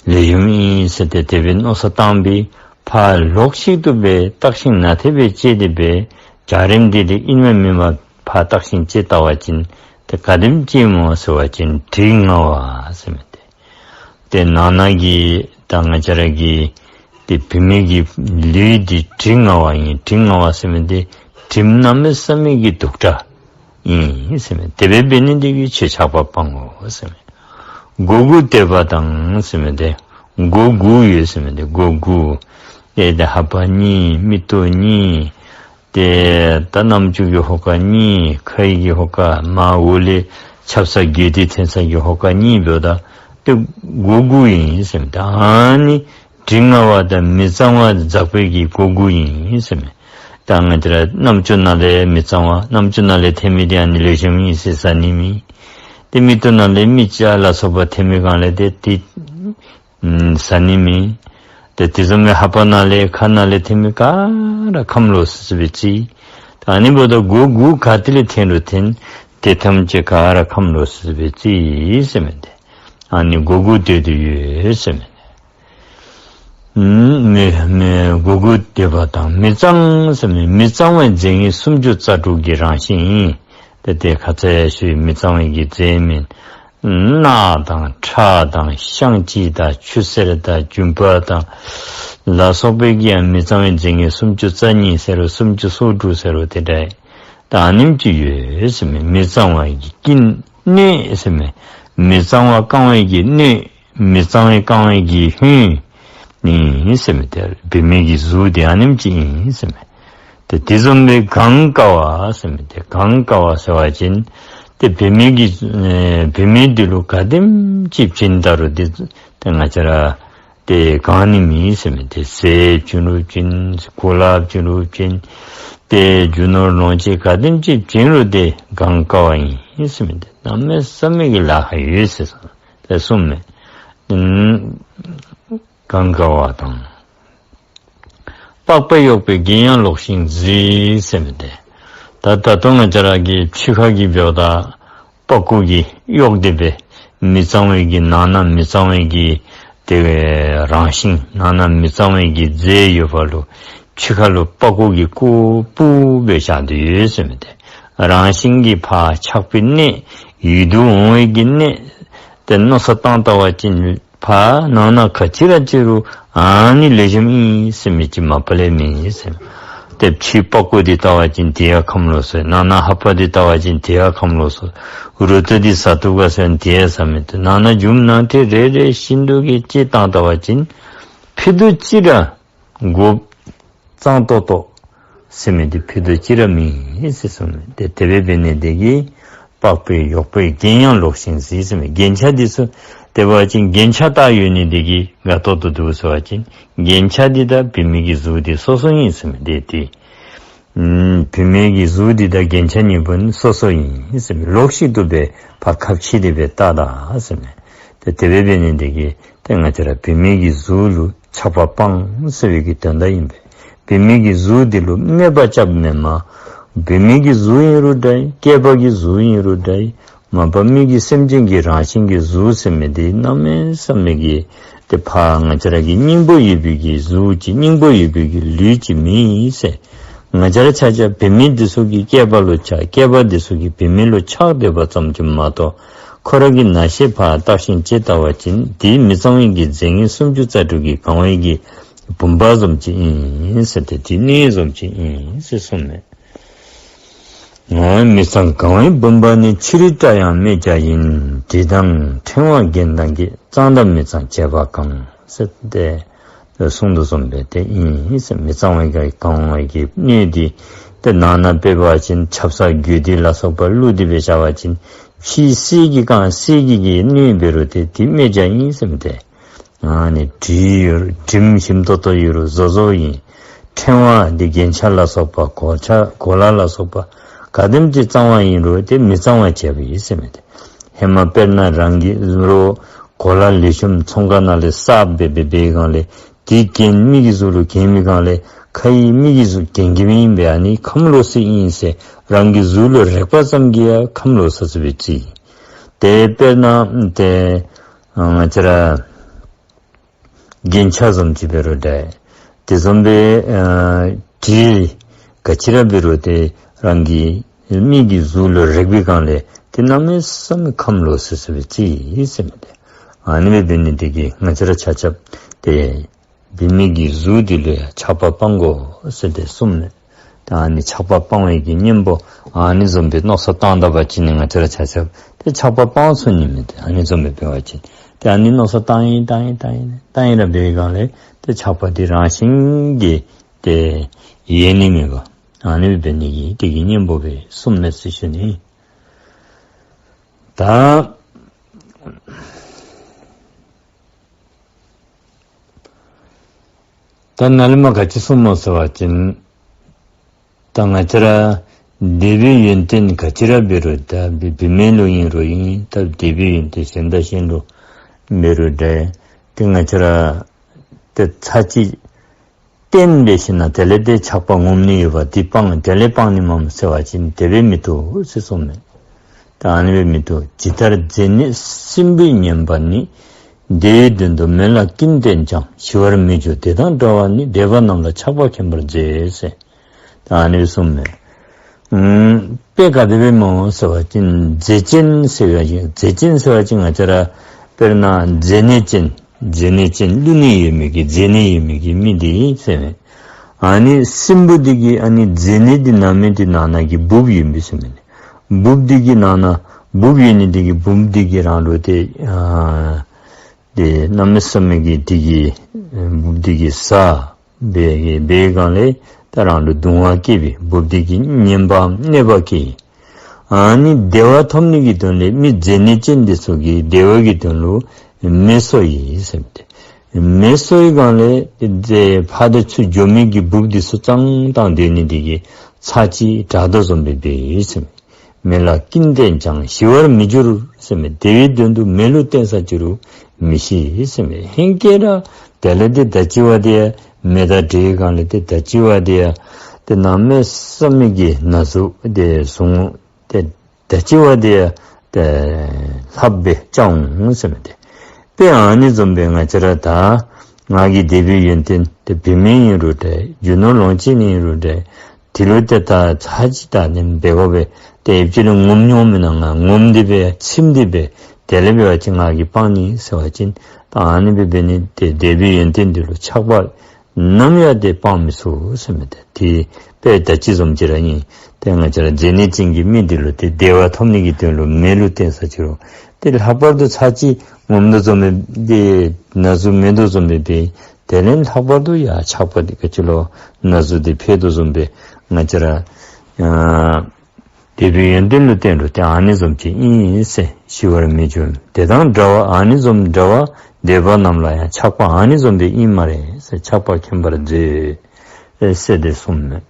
ལེགས་ཤོམ་ཨིན་ཟེར་ཏེ་དེ་སྦེ་མནོ་བསམ་བཏང་སྦེ་ཕར་ལོག་ཤིག་ཏུ་སྦེ་བརྟགས་ཤིང་ནན་ཏན་སྦེ་དཔྱད་དེ་སྦེ་འཇའ་རིསམོ་འདི་འདི་ཨིན་མས་མེན་མས་ཕར་བརྟགས་ཤིང་དཔྱད་བལྟ་བ་ཅིན་ཏེ་ག་དེམ་ཅིག་སྨོ་ཟེར་བ་ཅིན་དྲི་ང་བ་ཟེར་མི་འདི། ཏེ་ནང་ན་གི་ད་ང་བཅས་ར་གི་ཏེ་བུད་མེད་ཀྱི་ལུས་འདི་དྲི་ང་བ་ཨིན། དྲི་ང་བ་ཟེར་མི་འདི་དྲིམ་གནམ་མེད་ས་མེད་ཀྱི་སྡུག་དྲགས་ཨིན་ཟེར་མས། དེ་སྦེ་འབད་ནི་འདི་གིས་ཁྱོད་ཆགས་པ་སྤང་དགོ་ཟེར་མས། མགོ་དགུ་བདེ་བ་དང་ཟེར་མི་འདི་མགོ་དགུ་ཡོད་ཟེར་མི་འདི་མགོ་དགུ། ཏེ་ད་ལྷ་པ་གཉིས་མིག་ཏོ་གཉིས། ཏེ་ད་རྣམ་ཅོ་གི་ཧོ་ཀ་གཉིས། ཁའི་གི་ཧོ་ཀ་མར་འོག་ལས་ཆབ་གསང་རྒྱུད་སྡེ་འཐེན་ས་གི་ཧོ་ཀ་གཉིས་འབདཝ་ད་ཏེ་མགོ་དགུ་ཨིན་ཟེར་མས། ད་ཨ་ནི་དྲི་ང་བ་དང་མི་གཙང་བ་འཛག་པའི་གི་མགོ་དགུ་ཨིན་ཟེར་མས། ད་ང་བཅས་ར་རྣམ་ཅོ་ནང་ལས་མི་གཙང་བ་རྣམ་ཅོ་ནང་ལས་ཐོན་མི་འདི་ཨ་ནི་ལེགས་ཤོམ་ཨིན་ཟེར་ཟ་ནི་མེད། ཏེ་མིག་ཏོ་ནང་ལས་མིག་ལྕགས་ལ་སོགས་པ་ཐོན་མི་གང་ལས་ཏེ་ཏེ་ཨམ་ཟ་ནི་མེད། ཏེ་དེ་བཟུམ་སྦེ་ལྷ་པ་ནང་ལས་ཁ་ནང་ལས་ཐོན་མི་ག་ར་ཁམས་ལོག་སི་སི་སྦེ་བརྩི། ད་ཨ་ནི་འབདཝ་ད་མགོ་དགུ་ག་ཏེ་ལས་ཐོན་རུང་ཐོན། ཏེ་ཐམས་ཅད་ག་ར་ཁམས་ལོག་སི་སི་སྦེ་བརྩི་ཟེར་མས་ཏེ། ཨ་ནི་མགོ་དགུ་བདེ་སྟེ་ཡོད་ཟེར་མས། ཨམ་མི་མི་མགོ་དགུ་བདེ་བ་དང་མི་གཙང་ཟེར་མི་མི་གཙང་བའི་རྫས་ངན་སུམ་ཅུ་རྩ་དྲུག་གི་རང་བཞིན་ཨིན། ཏེ་དེ་ཁ་ཙ་ཞུ་མི་གཙང་བའི་གི་རྫས་མེན། རྣག་དང་ཁྲག་དང་བཤང་གཅི་དང་ཆུ་སེར་དང་རྒྱུན་པ་དང་ལ་སོགས་པའི་གི་ཡང་མི་གཙང་བའི་རྫས་ངན་སུམ་ཅུ་རྩ་གཉིས་ཟེར་རུང་སུམ་ཅུ་སོ་དྲུག་ཟེར་རུང་དེ་འདྲ་ད་ཨ་ནེམ་ཅིག་ཡོད་ཟེར་མས། མི་གཙང་བའི་གི་སྣོད་ཟེར་མས། མི་གཙང་བ་བཀང་བའི་གི་སྣོད། མི་གཙང་བའི་བཀང་བའི་གི་སྣོད་ཨིན་ཟེར་མས། ཏེ་བུད་མེད་ཀྱི་གཟུགས་འདི་ཨ་ནེམ་ཅིག་ཨིན་ཟེར་མས། ཏེ་དེ་བཟུམ་སྦེ་གང་དཀའ་བ་ཟེར་མས། ཏེ་གང་དཀའ་བ་ཟེར་བ་ཅིན་ཏེ་བུད་མེད་ཀྱི་ཨེ་བུད་མེད་འདི་ལུ་ག་དེམ་ཅིག་བྱིན་ད་རུང་ཏེ་ཏེ་ང་བཅས་ར་ཏེ་གང་ནི་མེད་ཟེར་མས། ཏེ་ཟས་བྱིན་རུང་བྱིན། གོ་ལ་བྱིན་རུང་བྱིན། ཏེ་རྒྱུ་ནོར་ལོངས་སྤྱོད་ག་དེམ་ཅིག་བྱིན་རུང་ཏེ་གང་དཀའ་བ་ཨིན་ཟེར་མས། ཏེ་གནམ་མེད་ས་མེད་ཀྱི་ལཱ་ཁག་ཡོད་ཟེར་སོང་། ཏེ་གསུངམ་མས། ཨམ་གང་དཀའ་བ་དང་། པགས་པས་གཡོགས་པའི་རྒྱན་ཡང་ལོག་ཤིང་གཟིགས་ཟེར་མི་འདི། ད་ད་ལྟོ་ང་བཅས་ར་གི་ཕྱི་ཁ་གི་འབདཝ་ད་པགས་ཀོ་གིས་གཡོགས་ཏེ་སྦེ་མི་གཙང་བའི་གི་ནང་ན་མི་གཙང་བའི་གི་ཏེ་རང་བཞིན་ནང་ན་མི་གཙང་བའི་གི་རྫས་ཡོད་པ་ལུ་ཕྱི་ཁ་ལུ་པགས་ཀོ་གིས་ཀོ་སྤུ་སྦེ་བཞག་སྟེ་ཡོད་ཟེར་མི་འདི། རང་བཞིན་གྱིས་ཕར་ཆགས་པའི་གནས་ཡིད་དུ་འོང་བའི་གི་གནས་ཏེ་མནོ་བསམ་བཏང་ལྟ་བ་ཅིན་ཕར་ནང་ན་ག་ཅི་ར་ཅིག་རུང་ཨ་ནི་ལེགས་ཤོམ་ཨིན་ཟེར་མི་ཅིག་མ་པ་ལས་མེད་ཟེར། ཏེ་ཕྱི་པགས་ཀོ་འདི་བལྟ་བ་ཅིན་དེ་ཡང་ཁམས་ལོག་སོང་། ནང་ན་ལྷ་པ་འདི་བལྟ་བ་ཅིན་དེ་ཡང་ཁམས་ལོག་སོང་། རུ་ཏོ་འདི་ཟ་བཏུབ་ག་ཟེར་ན་དེ་ཡང་ཟ་མི་བཏུབ། ནང་ན་རྒྱུ་ནང་ཏེ་རེ་རེ་བཞིན་དུ་གི་དཔྱད་བཏང་ལྟ་བ་ཅིན་ཕྱི་དུ་ཅི་ར་མགོ་གཙང་ཏོག་ཏོ་ཟེར་མི་འདི་ཕྱི་དུ་ཅི་ར་མེད་ཟེར་གསུངམ་མས། ཏེ་དེ་སྦེ་འབད་ནི་འདི་གིས་པགས་པས་གཡོགས་པའི་རྒྱན་ཡང་ལོག་ཤིང་གཟིགས་ཟེར་མི་རྒྱན་ཆ་འདི་ཚུ་དེ་འབད་བ་ཅིན་རྒྱན་ཆ་བཏགས་ཡོད་ནི་འདི་གིས་དགའ་ཏོག་ཏོ་འདུག་ཟེར་བ་ཅིན་རྒྱན་ཆ་འདི་ད་བུད་མེད་ཀྱི་གཟུགས་འདི་སོ་སོ་ཨིན་ཟེར་མི་འདི་ཏེ། ཨམ་བུད་མེད་ཀྱི་གཟུགས་འདི་དང་རྒྱན་ཆ་གཉིས་པོ་ནི་སོ་སོ་ཨིན་ཟེར་མི་ལོག་ཤིག་ཏུ་སྦེ་ཕར་ཁ་ཕྱེ་སྟེ་སྦེ་བལྟ་ད་ཟེར་མི། ཏེ་དེ་སྦེ་འབད་ནི་འདི་གིས་ཏེ་ང་བཅས་ར་བུད་མེད་ཀྱི་གཟུགས་ལུ་ཆགས་པ་སྤང་ཟེར་བའི་གི་དོན་དག་ཨིན་པས། བུད་མེད་ཀྱི་གཟུགས་འདི་ལུ་སྨད་པ་རྐྱབ་མེན་མས། བུད་མེད་ཀྱི་གཟུགས་ཨིན་རུང་འདྲ་ཨིན། སྐྱེས་པ་གི་གཟུགས་ཨིན་རུང་འདྲ་ཨིན། མ་པ་མི་གི་སེམས་ཅན་གྱི་རང་བཞིན་གྱི་གཟུགས་ཟེར་མི་འདི་གནམ་མེད་ས་མེད་ཀྱི་ཏེ་ཕར་ང་བཅས་ར་གི་སྙིང་པོ་ཡོད་པའི་གི་གཟུགས་ཅིག་སྙིང་པོ་ཡོད་པའི་གི་ལུས་ཅིག་མེན་ཟེར། ང་བཅས་ར་ཆ་ཁྱབ་བུད་མེད་འདི་ཚུ་གིས་སྐྱེས་པ་ལུ་ཆགས། སྐྱེས་པ་འདི་ཚུ་གིས་བུད་མེད་ལུ་ཆགས་སྡོད་པ་ཙམ་ཅིག་མ་གཏོགས་ཁོ་ར་གི་ནང་ཤེས་ཕར་བརྟགས་ཤིང་དཔྱད་ལྟ་བ་ཅིན་འདི་མི་གཙང་བའི་གི་རྫས་ངན་སུམ་ཅུ་རྩ་དྲུག་གིས་གང་བའི་གི་བུམ་པ་བཟུམ་ཅིག་ཨིན་ཟེར་ཏེ་འདི་གནས་བཟུམ་ཅིག་ཨིན་ཟེར་གསུངམ་མས། ང་མི་གཙང་གང་བའི་བུམ་པ་ནི། ཕྱི་རོལ་སྐྲ་ཡང་སྨད་རྒྱ་ཡིན། དྲི་དང་ཕྲེང་བ་རྒྱན་དང་བགེགས། གཙང་དང་མི་གཙང་བྱས་པ་གང་། ཟེར་ཏེ། གསུངས་དོ་བཟུམ་སྦེ་ཏེ་ཨིན་ཟེར། མི་གཙང་བའི་གི་གང་བའི་གི་སྣོད་འདི་ཏེ་ནང་ན་འབད་བ་ཅིན་ཆབ་གསང་རྒྱུད་འདི་ལ་སོགས་པ་བླུགས་ཏེ་སྦེ་བཞག་པ་ཅིན་ཕྱི་གསེར་གྱིས་གང་གསེར་གྱི་གི་སྣོད་འབད་རུང་ཏེ་འདི་སྨད་རྒྱ་ཨིན་ཟེར་མི་ཏེ། ཨ་ནི་དྲིམ་ཡོད་དྲིམ་ཞིམ་ཏོག་ཏོ་ཡོད་རུང་བཟོ་བཟོཝ་ཨིན། ཕྲེང་བ་འདི་རྒྱན་ཆ་ལ་སོགས་པ་གོ་ཆ་གོ་ལ་ལ་སོགས་པ་ག་དེམ་ཅིག་གཙང་བ་ཨིན་རུང་ཏེ་མི་གཙང་བ་བྱེད་པ་ཨིན་ཟེར་མི་ཏེ། ཧེ་མ་དཔེར་ན་རང་གི་རོགས་གོ་ལ་ལེགས་ཤོམ་ཚོང་ཁང་ནང་ལས་གསརཔ་སྦེ་འབད་བའི་སྒང་ལས་དེ་གྱོན་མི་གི་གཟུགས་ལུ་གྱོན་མི་སྒང་ལས་ཁ་ཡི་མི་གི་གཟུགས་གྱོན་གྱི་མེན་པས། ཨ་ནི་ཁམས་ལོག་སི་ཨིན་ཟེར་རང་གི་གཟུགས་ལུ་རེག་པ་ཙམ་གྱིས་ཡང་ཁམས་ལོག་ས་ས་སྦེ་བརྩི། ཏེ་དཔེར་ན་ཏེ་ང་བཅས་ར་རྒྱན་ཆ་བཟུམ་ཅིག་འབད་རུང་འདྲ། དེ་བཟུམ་སྦེ་ཨ་དྲི་ག་ཅི་ར་འབད་རུང་ཏེ་རང་གི་མི་གི་གཟུགས་ལུ་རེག་པའི་སྒང་ལས་ཏེ་གནམ་མེད་ས་མེད་ཁམས་ལོག་སི་ས་སྦེ་བརྩི་ཟེར་མི་ཏེ། ཨ་ནི་སྦེ་འབད་ནི་དེ་གིས་ང་བཅས་ར་ཆ་ཁྱབ་ཏེ་བུད་མེད་ཀྱི་གཟུགས་འདི་ལུ་ཡང་ཆགས་པ་སྤང་དགོ་ཟེར་ཏེ་གསུངས་མས། ད་ཨ་ནི་ཆགས་པ་སྤང་བའི་གི་གཉེན་པོ་ཨ་ནི་བཟུམ་སྦེ་མནོ་བསམ་བཏང་ད་པ་ཅིན་ནི་ང་བཅས་ར་ཆ་ཁྱབ་ཏེ་ཆགས་པ་སྤང་ཚུགས་ནི་མས། ཏེ་ཨ་ནི་བཟུམ་སྦེ་འབད་བ་ཅིན་ཏེ་ཨ་ནི་མནོ་བསམ་བཏང་ཡི་བཏང་ཡི་བཏང་ཡི་བཏང་ཡི་ར་འབད་བའི་སྒང་ལས་ཏེ་ཆགས་པ་འདི་རང་བཞིན་གྱིས་ཏེ་ཡལ་ནི་མས་པ། ཨ་ནི་འབད་ནི་གི་དེ་གི་གཉེན་པོ་སྦེ་གསུངས་མས་ཟེར་ཞུ་ནི། ད་ད་ནཱ་ལས་མར་ག་ཅི་གསུངས་སྨོ་ཟེར་བ་ཅིན་ད་ང་བཅས་ར་འདོད་པའི་ཡོན་ཏན་ག་ཅི་ར་འབད་རུང་ད་བུད་བུད་མེད་ལུ་ཨིན་རུང་ཨིན། ད་འདོད་པའི་ཡོན་ཏན་གཞན་དང་གཞན་ལུ་འབད་རུང་འདྲ། ཏེ་ང་བཅས་ར་ཏེ་ཚར་གཅིག་བསྟེན་འབད་ཞིནམ་ལས་དེ་ལས་ཏེ་ཆགས་པ་ངོམས་ནི་ཡོད་པ་འདི་སྤང་དེ་ལས་སྤང་ནི་མས་ཟེར་བ་ཅིན་དེ་སྦེ་མི་བཏུབ་ཟེར་གསུངས་མས། ད་ཨ་ནི་སྦེ་མི་བཏུབ། ཇི་ལྟར་མཛེ་ནད་སྲིན་བུས་ཉེན་པ་ནི། བདེ་བའི་དོན་དུ་མེ་ལྷ་ཀུན་བསྟེན་ཀྱང་། ཞི་བར་མི་འགྱུར་དེ་དང་འདྲ་བ་ནི། འདོད་པ་རྣམས་ལ་ཆགས་པ་ཁྱིམ་པར་མཛོད་ཟེར། ད་ཨ་ནི་སྦེ་གསུངས་མས། ཨུམ་དཔེ་ག་དེ་སྦེ་སྨོ་ཟེར་བ་ཅིན་མཛེ་ཅན་ཟེར་བ་ཅིན་མཛེ་ཅན་ཟེར་བ་ཅིན་ང་བཅས་ར་དཔེར་ན་མཛེ་ནད་ཅན་མཛེ་ནད་ཅན་ཀླུ་ནད་ཡོད་མི་གི་མཛེ་ནད་ཡོད་མི་གི་མི་འདི་ཟེར་མས། ཨ་ནི་སྲིན་བུ་འདི་གིས་ཨ་ནི་མཛེ་ནད་འདི་ན་མི་འདི་ནང་ན་གི་འབུཔ་ཡོད་མི་ཟེར་མས། འབུཔ་འདི་གི་ནང་ན་འབུཔ་ཡོད་ནི་འདི་གིས་འབུཔ་འདི་གིས་རང་ལུ་ཏེ་ཨ་ཏེ་གནམ་མེད་ས་མེད་ཀྱི་འདི་གིས་འབུཔ་འདི་གིས་ཟ་འབད་འབད་སྒང་ལས་ད་རང་ལུ་གདུང་བ་སྐྱེས་པའི་འབུཔ་འདི་གིས་ཉེན་པའམ་གནོད་པ་བཀལ། ཨ་ནི་བདེ་བ་ཐོབ་ནི་གི་དོན་ལས་མི་མཛེ་ནད་ཅན་འདི་ཚུ་གིས་བདེ་བ་གི་དོན་ལུ་མེ་གསོ་ཡི་ཟེར་མས། མེ་གསོ་བའི་སྒང་ལས་ཏེ་ཕར་དང་ཚུར་འགྱོ་མི་གི་འབུཔ་འདི་ཚུ་གཙང་བཏང་སྡོད་ནི་འདི་གིས་ཚར་གཅིག་དྲག་དོ་བཟུམ་སྦེ་འབད་ཡི་ཟེར་མས། མེ་ལྷ་ཀུན་བསྟེན་ཀྱང་ཞི་བར་མི་འགྱུར་ཟེར་མས། བདེ་བའི་དོན་དུ་མེ་ལུ་བསྟེན་ས་ཅི་རུང་མི་ཞི་ཟེར་མས། ཧེང་སྐལ་ར་དེ་ལས་ཏེ་ད་ཅི་བ་དེ་མེ་དང་འདྲེས་སྒང་ལས་ཏེ་ད་ཅི་བ་དེ་ཏེ་གནམ་མེད་ས་མེད་ཀྱི་ན་ཟུག་དེ་བཟུང་ཏེ་ད་ཅི་བ་དེ་ཏེ་ལྷགཔ་སྦེ་བཅའ་འོང་ཟེར་མས་ཏེ། དཔེ་ཨ་ནི་བཟུམ་སྦེ་ང་བཅས་ར་ད་ང་གི་འདོད་པའི་ཡོན་ཏན་དེ་བུད་མེད་ཨིན་རུང་འདྲ་རྒྱུ་ནོར་ལོངས་སྤྱོད་ཨིན་རུང་འདྲ་དེ་ལུ་ཏེ་ད་ཚར་གཅིག་ད་ནི་འབད་དགོ་པས། ཏེ་ཨེབ་ཅིག་ལུ་ངོམས་མྱོང་མེན་ན་ང་ངོམས་ཏེ་སྦེ་ཚིམས་ཏེ་སྦེ་དེ་ལས་འབད་བ་ཅིན་ང་གིས་སྤང་ནི་ཟེར་བ་ཅིན་ད་ཨ་ནི་སྦེ་འབད་ནི་ཏེ་འདོད་པའི་ཡོན་ཏན་འདི་ལུ་ཆགས་པ་ནམ་ཡང་ཏེ་སྤང་མི་ཚུགས་ཟེར་མས་ཏེ། དེ་དཔེ་ད་ཅི་བཟུམ་ཅིག་ར་ཨིན། ཏེ་ང་བཅས་ར་མཛེ་ནད་ཅན་གྱི་མི་འདི་ལུ་ཏེ་བདེ་བ་ཐོབ་ནི་གི་དོན་ལུ་མེ་ལུ་བསྟེན་ས་ཅི་རུང་ཏེ་ལྷག་པར་དུ་ཚར་གཅིག་ངོམས་དོ་བཟུམ་སྦེ་ཏེ་ན་ཟུག་མེད་དོ་བཟུམ་སྦེ་འབད། དེ་ལས་ལྷག་པར་དུ་ཡང་ཆགས་པ་འདི་ག་ཅི་ལོ་ན་ཟུག་འདི་འཕེལ་དོ་བཟུམ་སྦེ་ང་བཅས་ར་ཨ་འདོད་པའི་ཡོན་ཏན་ལུ་བརྟེན་རུང་ཏེ་ཨ་ནི་བཟུམ་ཅིག་ཨིན་ཟེར། ཞི་བར་མི་འགྱུར་དེ་དང་འདྲ་བ་ཨ་ནི་བཟུམ་འདྲ་བ་འདོད་པ་རྣམས་ལ་ཡང་ཆགས་པ་ཨ་ནི་བཟུམ་སྦེ་ཨིན་སྨ་རེ་ཟེར། ཆགས་པ་ཁྱིམ་པར་མཛོད་ཟེར་ཏེ་གསུངས་མས།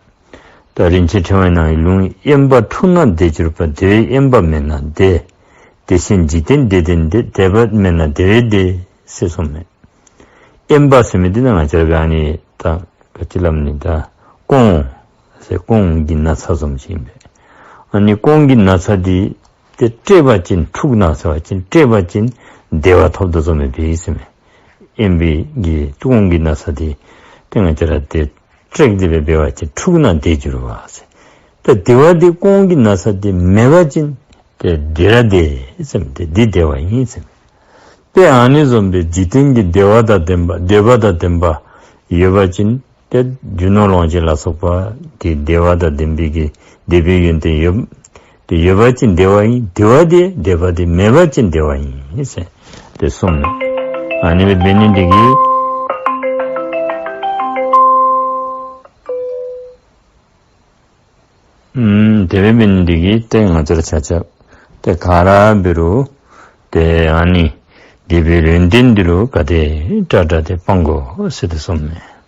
ད་རིན་ཆེན་ཕྲེང་བའི་ནང་གི་ལུང་དབེན་པ་འཁྲུགས་ན་བདེ་གྱུར་པ། བདེ་བས་དབེན་པ་མེད་ན་བདེ། བདེ་ཞིང་འཇིག་རྟེན་བདེ་ལྡན་བདེ། བདེ་བ་མེད་ན་བདེ་བས་བདེ་ཟེར་གསུངས་མས། དབེན་པ་ཟེར་མི་འདི་ནང་ང་བཅས་ར་ཨ་ནི་ད་ག་ཅི་སླབ་ནི་ད་ཀོང་ཟེར་ཀོང་གི་ན་ཚ་བཟུམ་ཅིག་ཨིན་པས། ཨ་ནི་ཀོང་གི་ན་ཚ་འདི་ཏེ་བཀྲེས་པ་ཅིན་འཁྲུགས་ན་ཟེར་བ་ཅིན་བཀྲེས་པ་ཅིན་བདེ་བ་ཐོབ་དོ་བཟུམ་སྦེ་འབད་ཟེར་མས། དབེན་པའི་གི་ཀོང་གི་ན་ཚ་འདི་ཏེ་ང་བཅས་ར་ཏེ་བཀྲེས་ཏེ་སྦེ་འབད་བ་ཅིན་འཁྲུགས་ན་བདེ་གྱུར་པ་ཟེར། ཏེ་བདེ་བ་འདི་ཀོང་གི་ན་ཚ་འདི་མེད་པ་ཅིན་ཏེ་བདེ་ར་བདེ་ཟེར་མས་ཏེ། འདི་བདེ་བ་ཨིན་ཟེར་མས། དཔེ་ཨ་ནི་བཟུམ་སྦེ་འཇིག་རྟེན་གྱི་བདེ་བ་དང་ལྡན་པ་འདོད་པ་དང་ལྡན་པ་ཡོད་པ་ཅིན་ཏེ་རྒྱུ་ནོར་ལོངས་སྤྱོད་ལ་སོགས་པ་དེ་བདེ་བ་དང་ལྡན་པའི་གི་འདོད་པའི་ཡོན་ཏན་ཡོད་དེ་ཡོད་པ་ཅིན་བདེ་བ་ཨིན། བདེ་བ་དེ་འདོད་པ་དེ་མེད་པ་ཅིན་བདེ་བ་ཨིན་ཟེར་ཏེ་གསུངས་མས། ཨ་ནི་སྦེ་འབད་ནི་འདི་གིས་ དེ་འབདཝ་ལས་འདི་གིས་ཏེ་ང་བཅས་ར་ཆ་ཁྱབ་ཏེ་ག་ར་འབད་རུང་ཏེ་ཨ་ནི་འདོད་པའི་ཡོན་ཏན་འདི་ལུ་ག་དེ་དྲག་དྲག་ཏེ་སྤང་དགོ་ཟེར་ཏེ་གསུངམ་མས།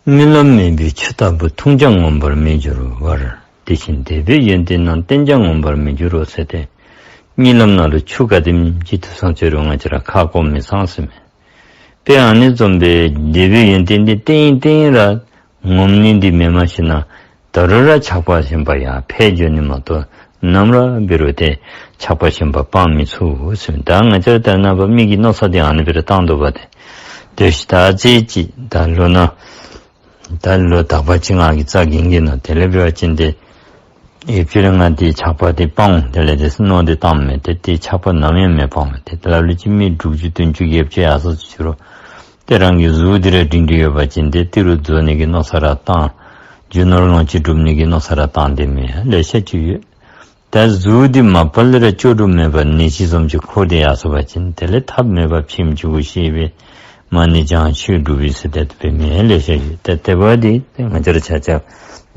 རྨི་ལམ་མེད་པའི་ཆུ་ལྟ་བུ། འཐུང་ཀྱང་ངོམས་པར་མི་འགྱུར་བར། དེ་བཞིན་འདོད་པའི་ཡོན་ཏན་རྣམས། བསྟེན་ཀྱང་ངོམས་པར་མི་འགྱུར་རོ་ཟེར་ཏེ། གཉིད་ལམ་ནང་ལུ་ཆུ་ག་དེམ་ཅིག་འཐུང་སོང་ཅི་རུང་ང་བཅས་ར་ཁ་སྐོམ་མི་སངས་ཟེར་མས། དཔེ་ཨ་ནི་བཟུམ་སྦེ་འདོད་པའི་ཡོན་ཏན་འདི་བསྟེན་བསྟེན་ར་ངོམས་ནི་འདི་མེནམ་ཞིནམ་ད་རུང་ར་ཆགས་པ་ཞེན་པ་ཡར་འཕེལ་འགྱོ་ནི་མ་གཏོགས་ནམ་ར་འབད་རུང་ཏེ་ཆགས་པ་ཞེན་པ་སྤང་མི་ཚུགས་ཟེར་མས། ད་ང་བཅས་ར་ད་རེས་ནངས་པ་མི་གི་མནོ་བསམ་འདི་ཨ་ནི་སྦེ་ར་བཏང་དོ་བ་ཏེ། དེ་ཤི་ད་ཅི་ཅི་ད་ལོ་ན་ད་ལོ་དག་པ་ཅིག་ང་གིས་རྩ་འགེངས་འགེངསམ་ད་དེ་ལས་འབད་བ་ཅིན་ཏེ་ཡོདཔ་ཅིག་ར་ང་འདི་ཆགས་པ་འདི་སྤང་འོང་དེ་ལས་ཏེ་མནོ་སྟེ་བཏངམ་མས། ཏེ་འདི་ཆགས་པ་ནམ་ཡང་མི་སྤང་མས། ཏེ་དེ་ལ་ལུ་ཅིག་མི་དྲུག་ཅུ་བདུན་ཅུ་བརྒྱད་ཅུ་ཡར་སོང་ཅི་རུང་ཏེ་རང་གི་གཟུགས་འདི་ར་སྒྲིང་སྒྲིང་ཡོད་པ་ཅིན་ཏེ་ཏི་རུ་རྫོགས་ནི་གི་མནོ་བསམ་ར་བཏང་། རྒྱུ་ནོར་ལོངས་སྤྱོད་སྒྲུབ་ནི་གི་མནོ་བསམ་ར་བཏང་སྟེ་མི་ལེ་ཤ་ཅིག་ཡོད། ད་གཟུགས་འདི་མ་པ་ལས་ར་ལྕོགས་གྲུབ་མེད་པར་ནད་གཞི་བཟུམ་ཅིག་འཁོར་ཏེ་ཡར་སོང་པ་ཅིན་དེ་ལས་ཐབས་མེད་པར་ཕྱིནམ་ཅིག་གུ་ཤེས་པས། མ་ཎི་བགྱང་ཆོས་སྒྲུབ་པས་ཟེར་ཏེ་འབད་མི་ལེ་ཤ་ཡོད། ཏེ་དེ་འབདཝ་ད་ཏེ་ང་བཅས་ར་ཆ་ཁྱབ་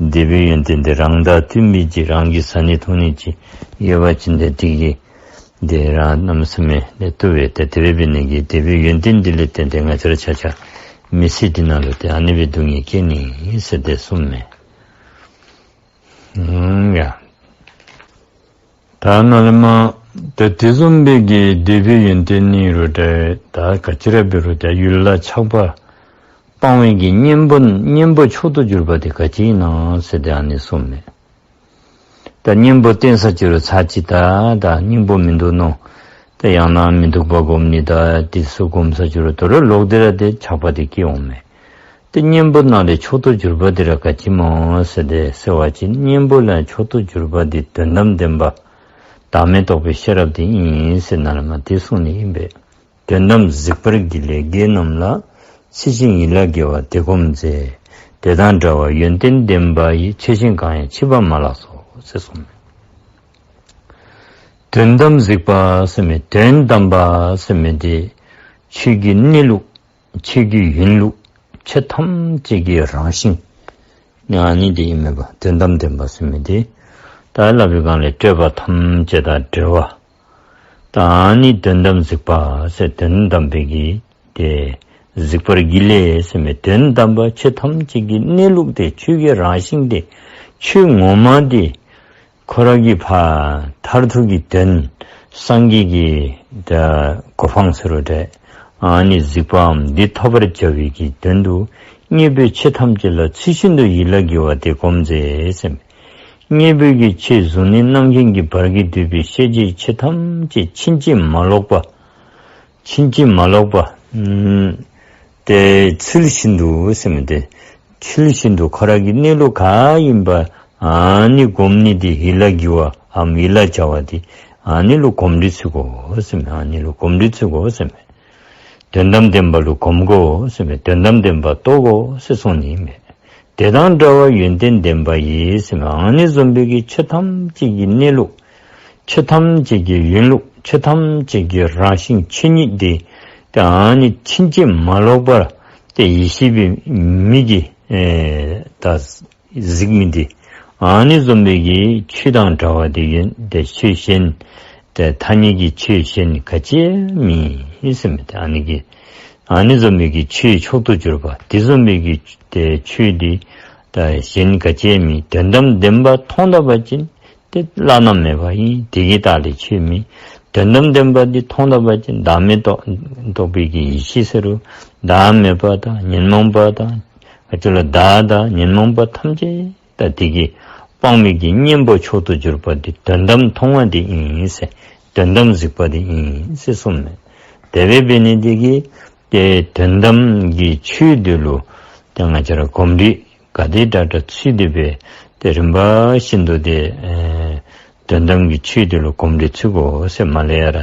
འདོད་པའི་ཡོན་ཏན་འདི་རང་དང་མཐུན་པའི་ཅིག་རང་གིས་བཟའ་ནི་འཐུང་ནི་ཅིག་ཡོད་པ་ཅིན་ཏེ་དེ་གིས་འདི་རང་གནམ་མེད་ས་མེད་ཏེ་བཏུབ་པས། ཏེ་དེ་འབདཝ་ལས་འདི་གིས་འདོད་པའི་ཡོན་ཏན་འདི་ལས་བརྟེན་ཏེ་ང་བཅས་ར་ཆ་ཁྱབ་མི་ཚེ་འདི་ནང་ལུ་ཏེ་ཨ་ནི་སྦེ་སྡུག་བསྔལ་བཀལ་ནི་ཟེར་ཏེ་གསུངམ་མས། ཨུམ་ཡ། ད་ནཱ་ལས་མར་ད་དེ་བཟུམ་སྦེ་གི་འདོད་པའི་ཡོན་ཏན་ནི་རུང་ཏེ་ད་ག་ཅི་ར་འབད་རུང་ད་ཡུལ་ལ་ཆགས་པ་སྤང་བའི་གི་གཉེན་པོ་གཉེན་པོ་མཆོག་ཏུ་གྱུར་པ་དེ་ག་ཅི་ཨིན་ན་ཟེར་ཏེ་ཨ་ནི་གསུངམ་མས། ད་གཉེན་པོ་བསྟེན་ས་ཅི་རུང་ཚར་གཅིག་ད་ད་སྙིང་པོ་མིན་འདུག་མནོ། ད་ཡང་ན་མི་སྡུག་པ་སྒོམ་ནི་ད་དེ་ཚུ་སྒོམ་ས་ཅི་རུང་ད་རུང་ལོག་སྟེ་ར་ཏེ་ཆགས་པ་དེ་སྐྱེ་འོང་མས། ཏེ་གཉེན་པོ་ནང་ལས་མཆོག་ཏུ་གྱུར་པ་དེ་ར་ག་ཅི་སྨོ་ཟེར་ཏེ་ཟེར་བ་ཅིན་གཉེན་པོ་ལས་མཆོག་ཏུ་གྱུར་པ་དེ་དོན་དམ་བདེན་པ་བདག་མེད་རྟོགས་པའི་ཤེས་རབ་དེ་ཨིན་ཟེར་ནཱ་ལས་མར་དེ་གསུངས་ནི་ཨིན་པས། དོན་དམ་གཟིགས་པར་བགྱི་ལས་དགེ་རྣམས་ལ། ཚུལ་བཞིན་ཡིད་ལ་དགེ་བ་དེ་སྒོམ་མཛད། དེ་དང་འདྲ་བ་ཡོན་ཏན་ལྡན་པ་ཡི། ཆོས་གཞན་གང་ཡང་མཆིས་པ་མ་ལགས་སོ་ཟེར་གསུངས་མས། དོན་དམ་གཟིགས་པ་ཟེར་མི་དོན་དམ་པ་ཟེར་མི་དེ་ཆོས་ཀྱི་གནས་ལུགས་ཆོས་ཀྱི་ཡིན་ལུགས་ཆོས་ཐམས་ཅད་ཀྱི་རང་བཞིན་ཨ་ནི་དེ་ཨིན་མས་པ། དོན་དམ་བདེན་པ་ཟེར་མི་དེ་ད་སླབ་པའི་སྒང་ལས་སྤྲོས་པ་ཐམས་ཅད་དང་བྲལ་བ། ད་ཨ་ནི་དོན་དམ་གཟིགས་པ་ཟེར་དོན་དམ་པའི་གི་དེ་གཟིགས་པར་བགྱི་ལས་ཟེར་མི་དོན་དམ་པ་ཆོས་ཐམས་ཅད་ཀྱི་གནས་ལུགས་དེ་ཆོས་ཀྱི་རང་བཞིན་དེ་ཆོས་ངོ་མ་དེ་ཁོ་ར་གི་ཕར་མཐར་ཐུག་གི་དོན་སངས་རྒྱས་ཀྱི་ད་གོ་འཕང་ཟེར་རུང་འདྲ་ཨ་ནི་གཟིགས་པའམ་འདི་ཐོབ་པར་བྱ་བའི་གི་དོན་དུ་རྙེད་པའི་ཆོས་ཐམས་ཅད་ལ་ཚུལ་བཞིན་དུ་ཡིད་ལ་དགེ་བ་དེ་སྒོམ་མཛད་ཟེར། རྙེད་པའི་གི་ཆོས་གཟུགས་ནས་རྣམ་མཁྱེན་གྱི་བར་གྱིས་བསྡུས་པའི་ཤེས་བྱའི་ཆོས་ཐམས་ཅད་ཕྱིན་ཅི་མ་ལོག་པ། ཕྱིན་ཅི་མ་ལོག་པ། ཨུམ། དེ་ཚུལ་བཞིན་དུ་ཟེར་མི་དེ། ཚུལ་བཞིན་དུ་ཁོ་ར་གི་གནས་ལུགས་ག་ཨིན་པ་ཨ་ནི་སྒོམ་ནི་དེ་ཡིད་ལ་དགེ་བའམ་ཡིད་ལ་བྱ་བ་དེ་ཨ་ནི་ལུ་གོམས་འདྲིས་བྱེད་དགོ་ཟེར་མི། ཨ་ནི་ལུ་གོམས་འདྲིས་བྱེད་དགོ་ཟེར་མི། དོན་དམ་བདེན་པ་ལུ་གོམས་དགོ་ཟེར་མི། དོན་དམ་བདེན་པ་རྟོགས་དགོ་ཟེར་གསུངས་ནི་ཨིན་མས། དེ་དང་འདྲ་བ་ཡོན་ཏན་ལྡན་པ་ཡིས་ཟེར་མི་ཨ་ནི་བཟུམ་པའི་གི་ཆོས་ཐམས་ཅད་ཀྱི་གནས་ལུགས་ཆོས་ཐམས་ཅད་ཀྱི་ཡིན་ལུགས་ཆོས་ཐམས་ཅད་ཀྱི་རང་བཞིན་ཆོས་ཉིད་དེ་ད་ཨ་ནི་ཕྱིན་ཅི་མ་ལོག་པར་ཏེ་ཡེ་ཤེས་པའི་མིག་གིས་ཨེ་ད་གཟིགས་མི་དེ་ཨ་ནི་བཟུམ་པའི་གི་ཆོས་དང་འདྲ་བ་དེ་ཡོད། དེ་ཆོས་གཞན་དེ་ཐ་སྙད་ཀྱི་ཆོས་གཞན་ག་ཅི་ཡང་མེད་ཟེར་མི་དེ། ཨ་ནི་གི་ཨ་ནི་བཟུམ་མའི་གི་ཆོས་མཆོག་ཏུ་གྱུར་པ་དེ་བཟུམ་མའི་གི་དེ་ཆོས་དེ་ད་གཞན་ག་ཅི་ཡང་མེད། དོན་དམ་བདེན་པ་མཐོང་ད་པ་ཅིན་དེ་བླ་ན་མེད་པ་ཨིན། དེ་གི་ལྟག་ལས་ཆོས་མེད། དོན་དམ་བདེན་པ་འདི་མཐོང་ད་པ་ཅིན་བདག་མེད་རྟོགས་རྟོགས་པའི་གི་ཡེ་ཤེས་ཟེར་རུང་བདག་མེད་པ་དང་ཉོན་མོངས་པ་དང་ཨ་ཅོ་ལ་བདག་དང་ཉོན་མོངས་པ་ཐམས་ཅད་ད་དེ་གི་སྤང་བའི་གི་གཉེན་པོ་མཆོག་ཏུ་གྱུར་པ་འདི་དོན་དམ་མཐོང་བ་འདི་ཨིན་ཟེར། དོན་དམ་གཟིགས་པ་འདི་ཨིན་ཟེར་གསུངས་མས། དེ་སྦེ་འབད་ནི་འདི་གིས་ཏེ་དོན་དམ་གྱི་ཆོས་འདི་ལུ་ཏེ་ང་བཅས་ར་གོམས་འདྲིས་ག་དེ་དྲག་དྲག་ཚུད་དེ་སྦེ་ཏེ་རིམ་པ་བཞིན་དུ་ཏེ་ཨེ་དོན་དམ་གྱི་ཆོས་འདི་ལུ་གོམས་འདྲིས་ཚུད་དགོ་ཟེར་མ་ལས་ཡར་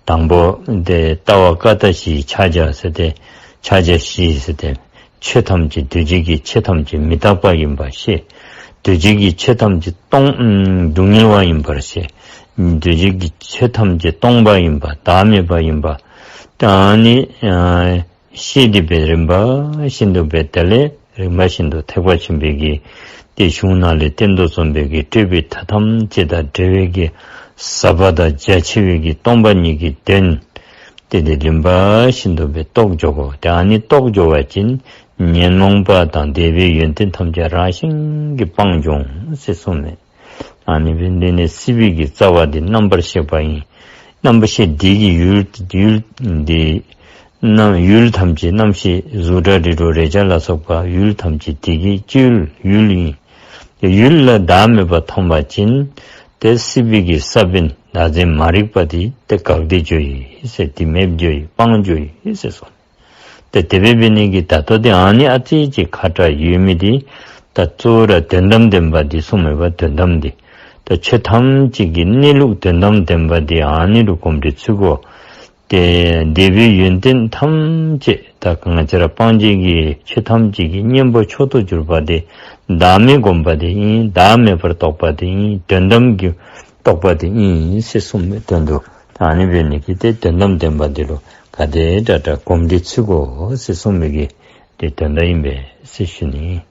དང་པོ་ཏེ་ལྟ་བ་ཀ་དག་བཞིའི་ཕྱག་རྒྱ་ཟེར་ཏེ་ཕྱག་རྒྱ་བཞི་ཟེར་ཏེ། ཆོས་ཐམས་ཅད་འདུས་བྱས་ཀྱི་ཆོས་ཐམས་ཅད་མི་རྟག་པ་ཡིན་པར་ཤེས། འདུས་བྱས་ཀྱི་ཆོས་ཐམས་ཅད་སྟོང་སྡུག་བསྔལ་བ་ཡིན་པར་ཤེས། འདུས་བྱས་ཀྱི་ཆོས་ཐམས་ཅད་སྟོང་པ་ཡིན་པ་བདག་མེད་པ་ཡིན་པ་ད་ནི་ཤེས་ཏེ་སྦེ་རིམ་པ་བཞིན་དུ་སྦེ་དེ་ལས་ རིམ་པ་བཞིན་དུ་ཐེག་པ་ཆེན་པོའི་གི་ཏེ་གཞུང་ནང་ལས་བསྟན་དོ་བཟུམ་སྦེ་གི་སྤྲོས་པའི་མཐའ་ཐམས་ཅད་དང་བྲལ་བའི་གི་ཟབ་པ་དང་རྒྱ་ཆེ་བའི་གི་སྟོང་པ་ཉིད་ཀྱི་དོན། ཏེ་དེ་རིམ་པ་བཞིན་དུ་སྦེ་རྟོགས་འགྱོ་དགོ། ཏེ་ཨ་ནི་རྟོགས་འགྱོ་བ་ཅིན་ཉོན་མོངས་པ་དང་འདོད་པའི་ཡོན་ཏན་ཐམས་ཅད་རང་བཞིན་གྱིས་སྤངས་འགྱོ་འོང་ཟེར་གསུངས་མས། ཨ་ནི་སྦེ་འདི་ནི་སྲིད་པའི་གི་རྩ་བ་འདི་རྣམ་པར་ཤེས་པ་ཨིན། རྣམ་པར་ཤེས་འདི་གི་ཡུལ་ཡུལ་འདི་རྣམ་ཡུལ་ཐམས་ཅད་རྣམ་ཤེས་གཟུགས་སྒྲ་དྲི་རོ་རེག་བྱ་ལ་སོགས་པ་ཡུལ་ཐམས་ཅད་འདི་གི་སྤྱི་ཡུལ་ཡུལ་ཨིན། ཏེ་ཡུལ་ལ་བདག་མེད་པར་མཐོང་བ་ཅིན་ཏེ་སྲིད་པའི་གི་ས་བོན་བདག་འཛིན་མ་རིག་པ་འདི་ཏེ་འགག་སྟེ་འགྱོ་ཡི་ཟེར། འདི་མེདཔ་འགྱོ་ཡི་སྤངས་འགྱོ་ཡི་ཟེར་གསུངས། ཏེ་དེ་སྦེ་འབད་ནི་གི་ད་ལྟོ་འདི་ཨ་ནི་ཨ་ཙི་ཅིག་ཁ་ཏ་ཡོད་མི་འདི་ད་གཙོ་བོ་ར་དོན་དམ་བདེན་པ་འདི་གསུངས་མེད་པ། དོན་དམ་འདི་ད་ཆོས་ཐམས་ཅད་ཀྱི་གནས་ལུགས་དོན་དམ་བདེན་པ་འདི་ཨ་ནི་རུ་གོམས་འདྲིས་ཚུད་དགོ། ཏེ་འདོད་པའི་ཡོན་ཏན་ཐམས་ཅད་ད་ག་ང་བཅས་ར་སྤང་བྱའི་གི་ཆོས་ཐམས་ཅད་ཀྱི་གཉེན་པོ་མཆོག་ཏུ་གྱུར་པ་འདི་བདག་མེད་སྒོམ་པ་འདི་ཨིན། བདག་མེད་པར་རྟོགས་པ་འདི་ཨིན། དོན་དམ་གྱི་རྟོགས་པ་འདི་ཨིན་ཟེར་གསུངས་མི་དོན་དུ། ཨ་ནི་འབད་ནི་གི་ཏེ་དོན་དམ་བདེན་པ་འདི་ལུ་ག་དེ་དྲག་དྲག་གོམས་འདྲིས་ཚུད་དགོ་ཟེར་གསུངས་མི་གི་ཏེ་དོན་དག་ཨིན་པས་ཟེར་ཞུ་ནི།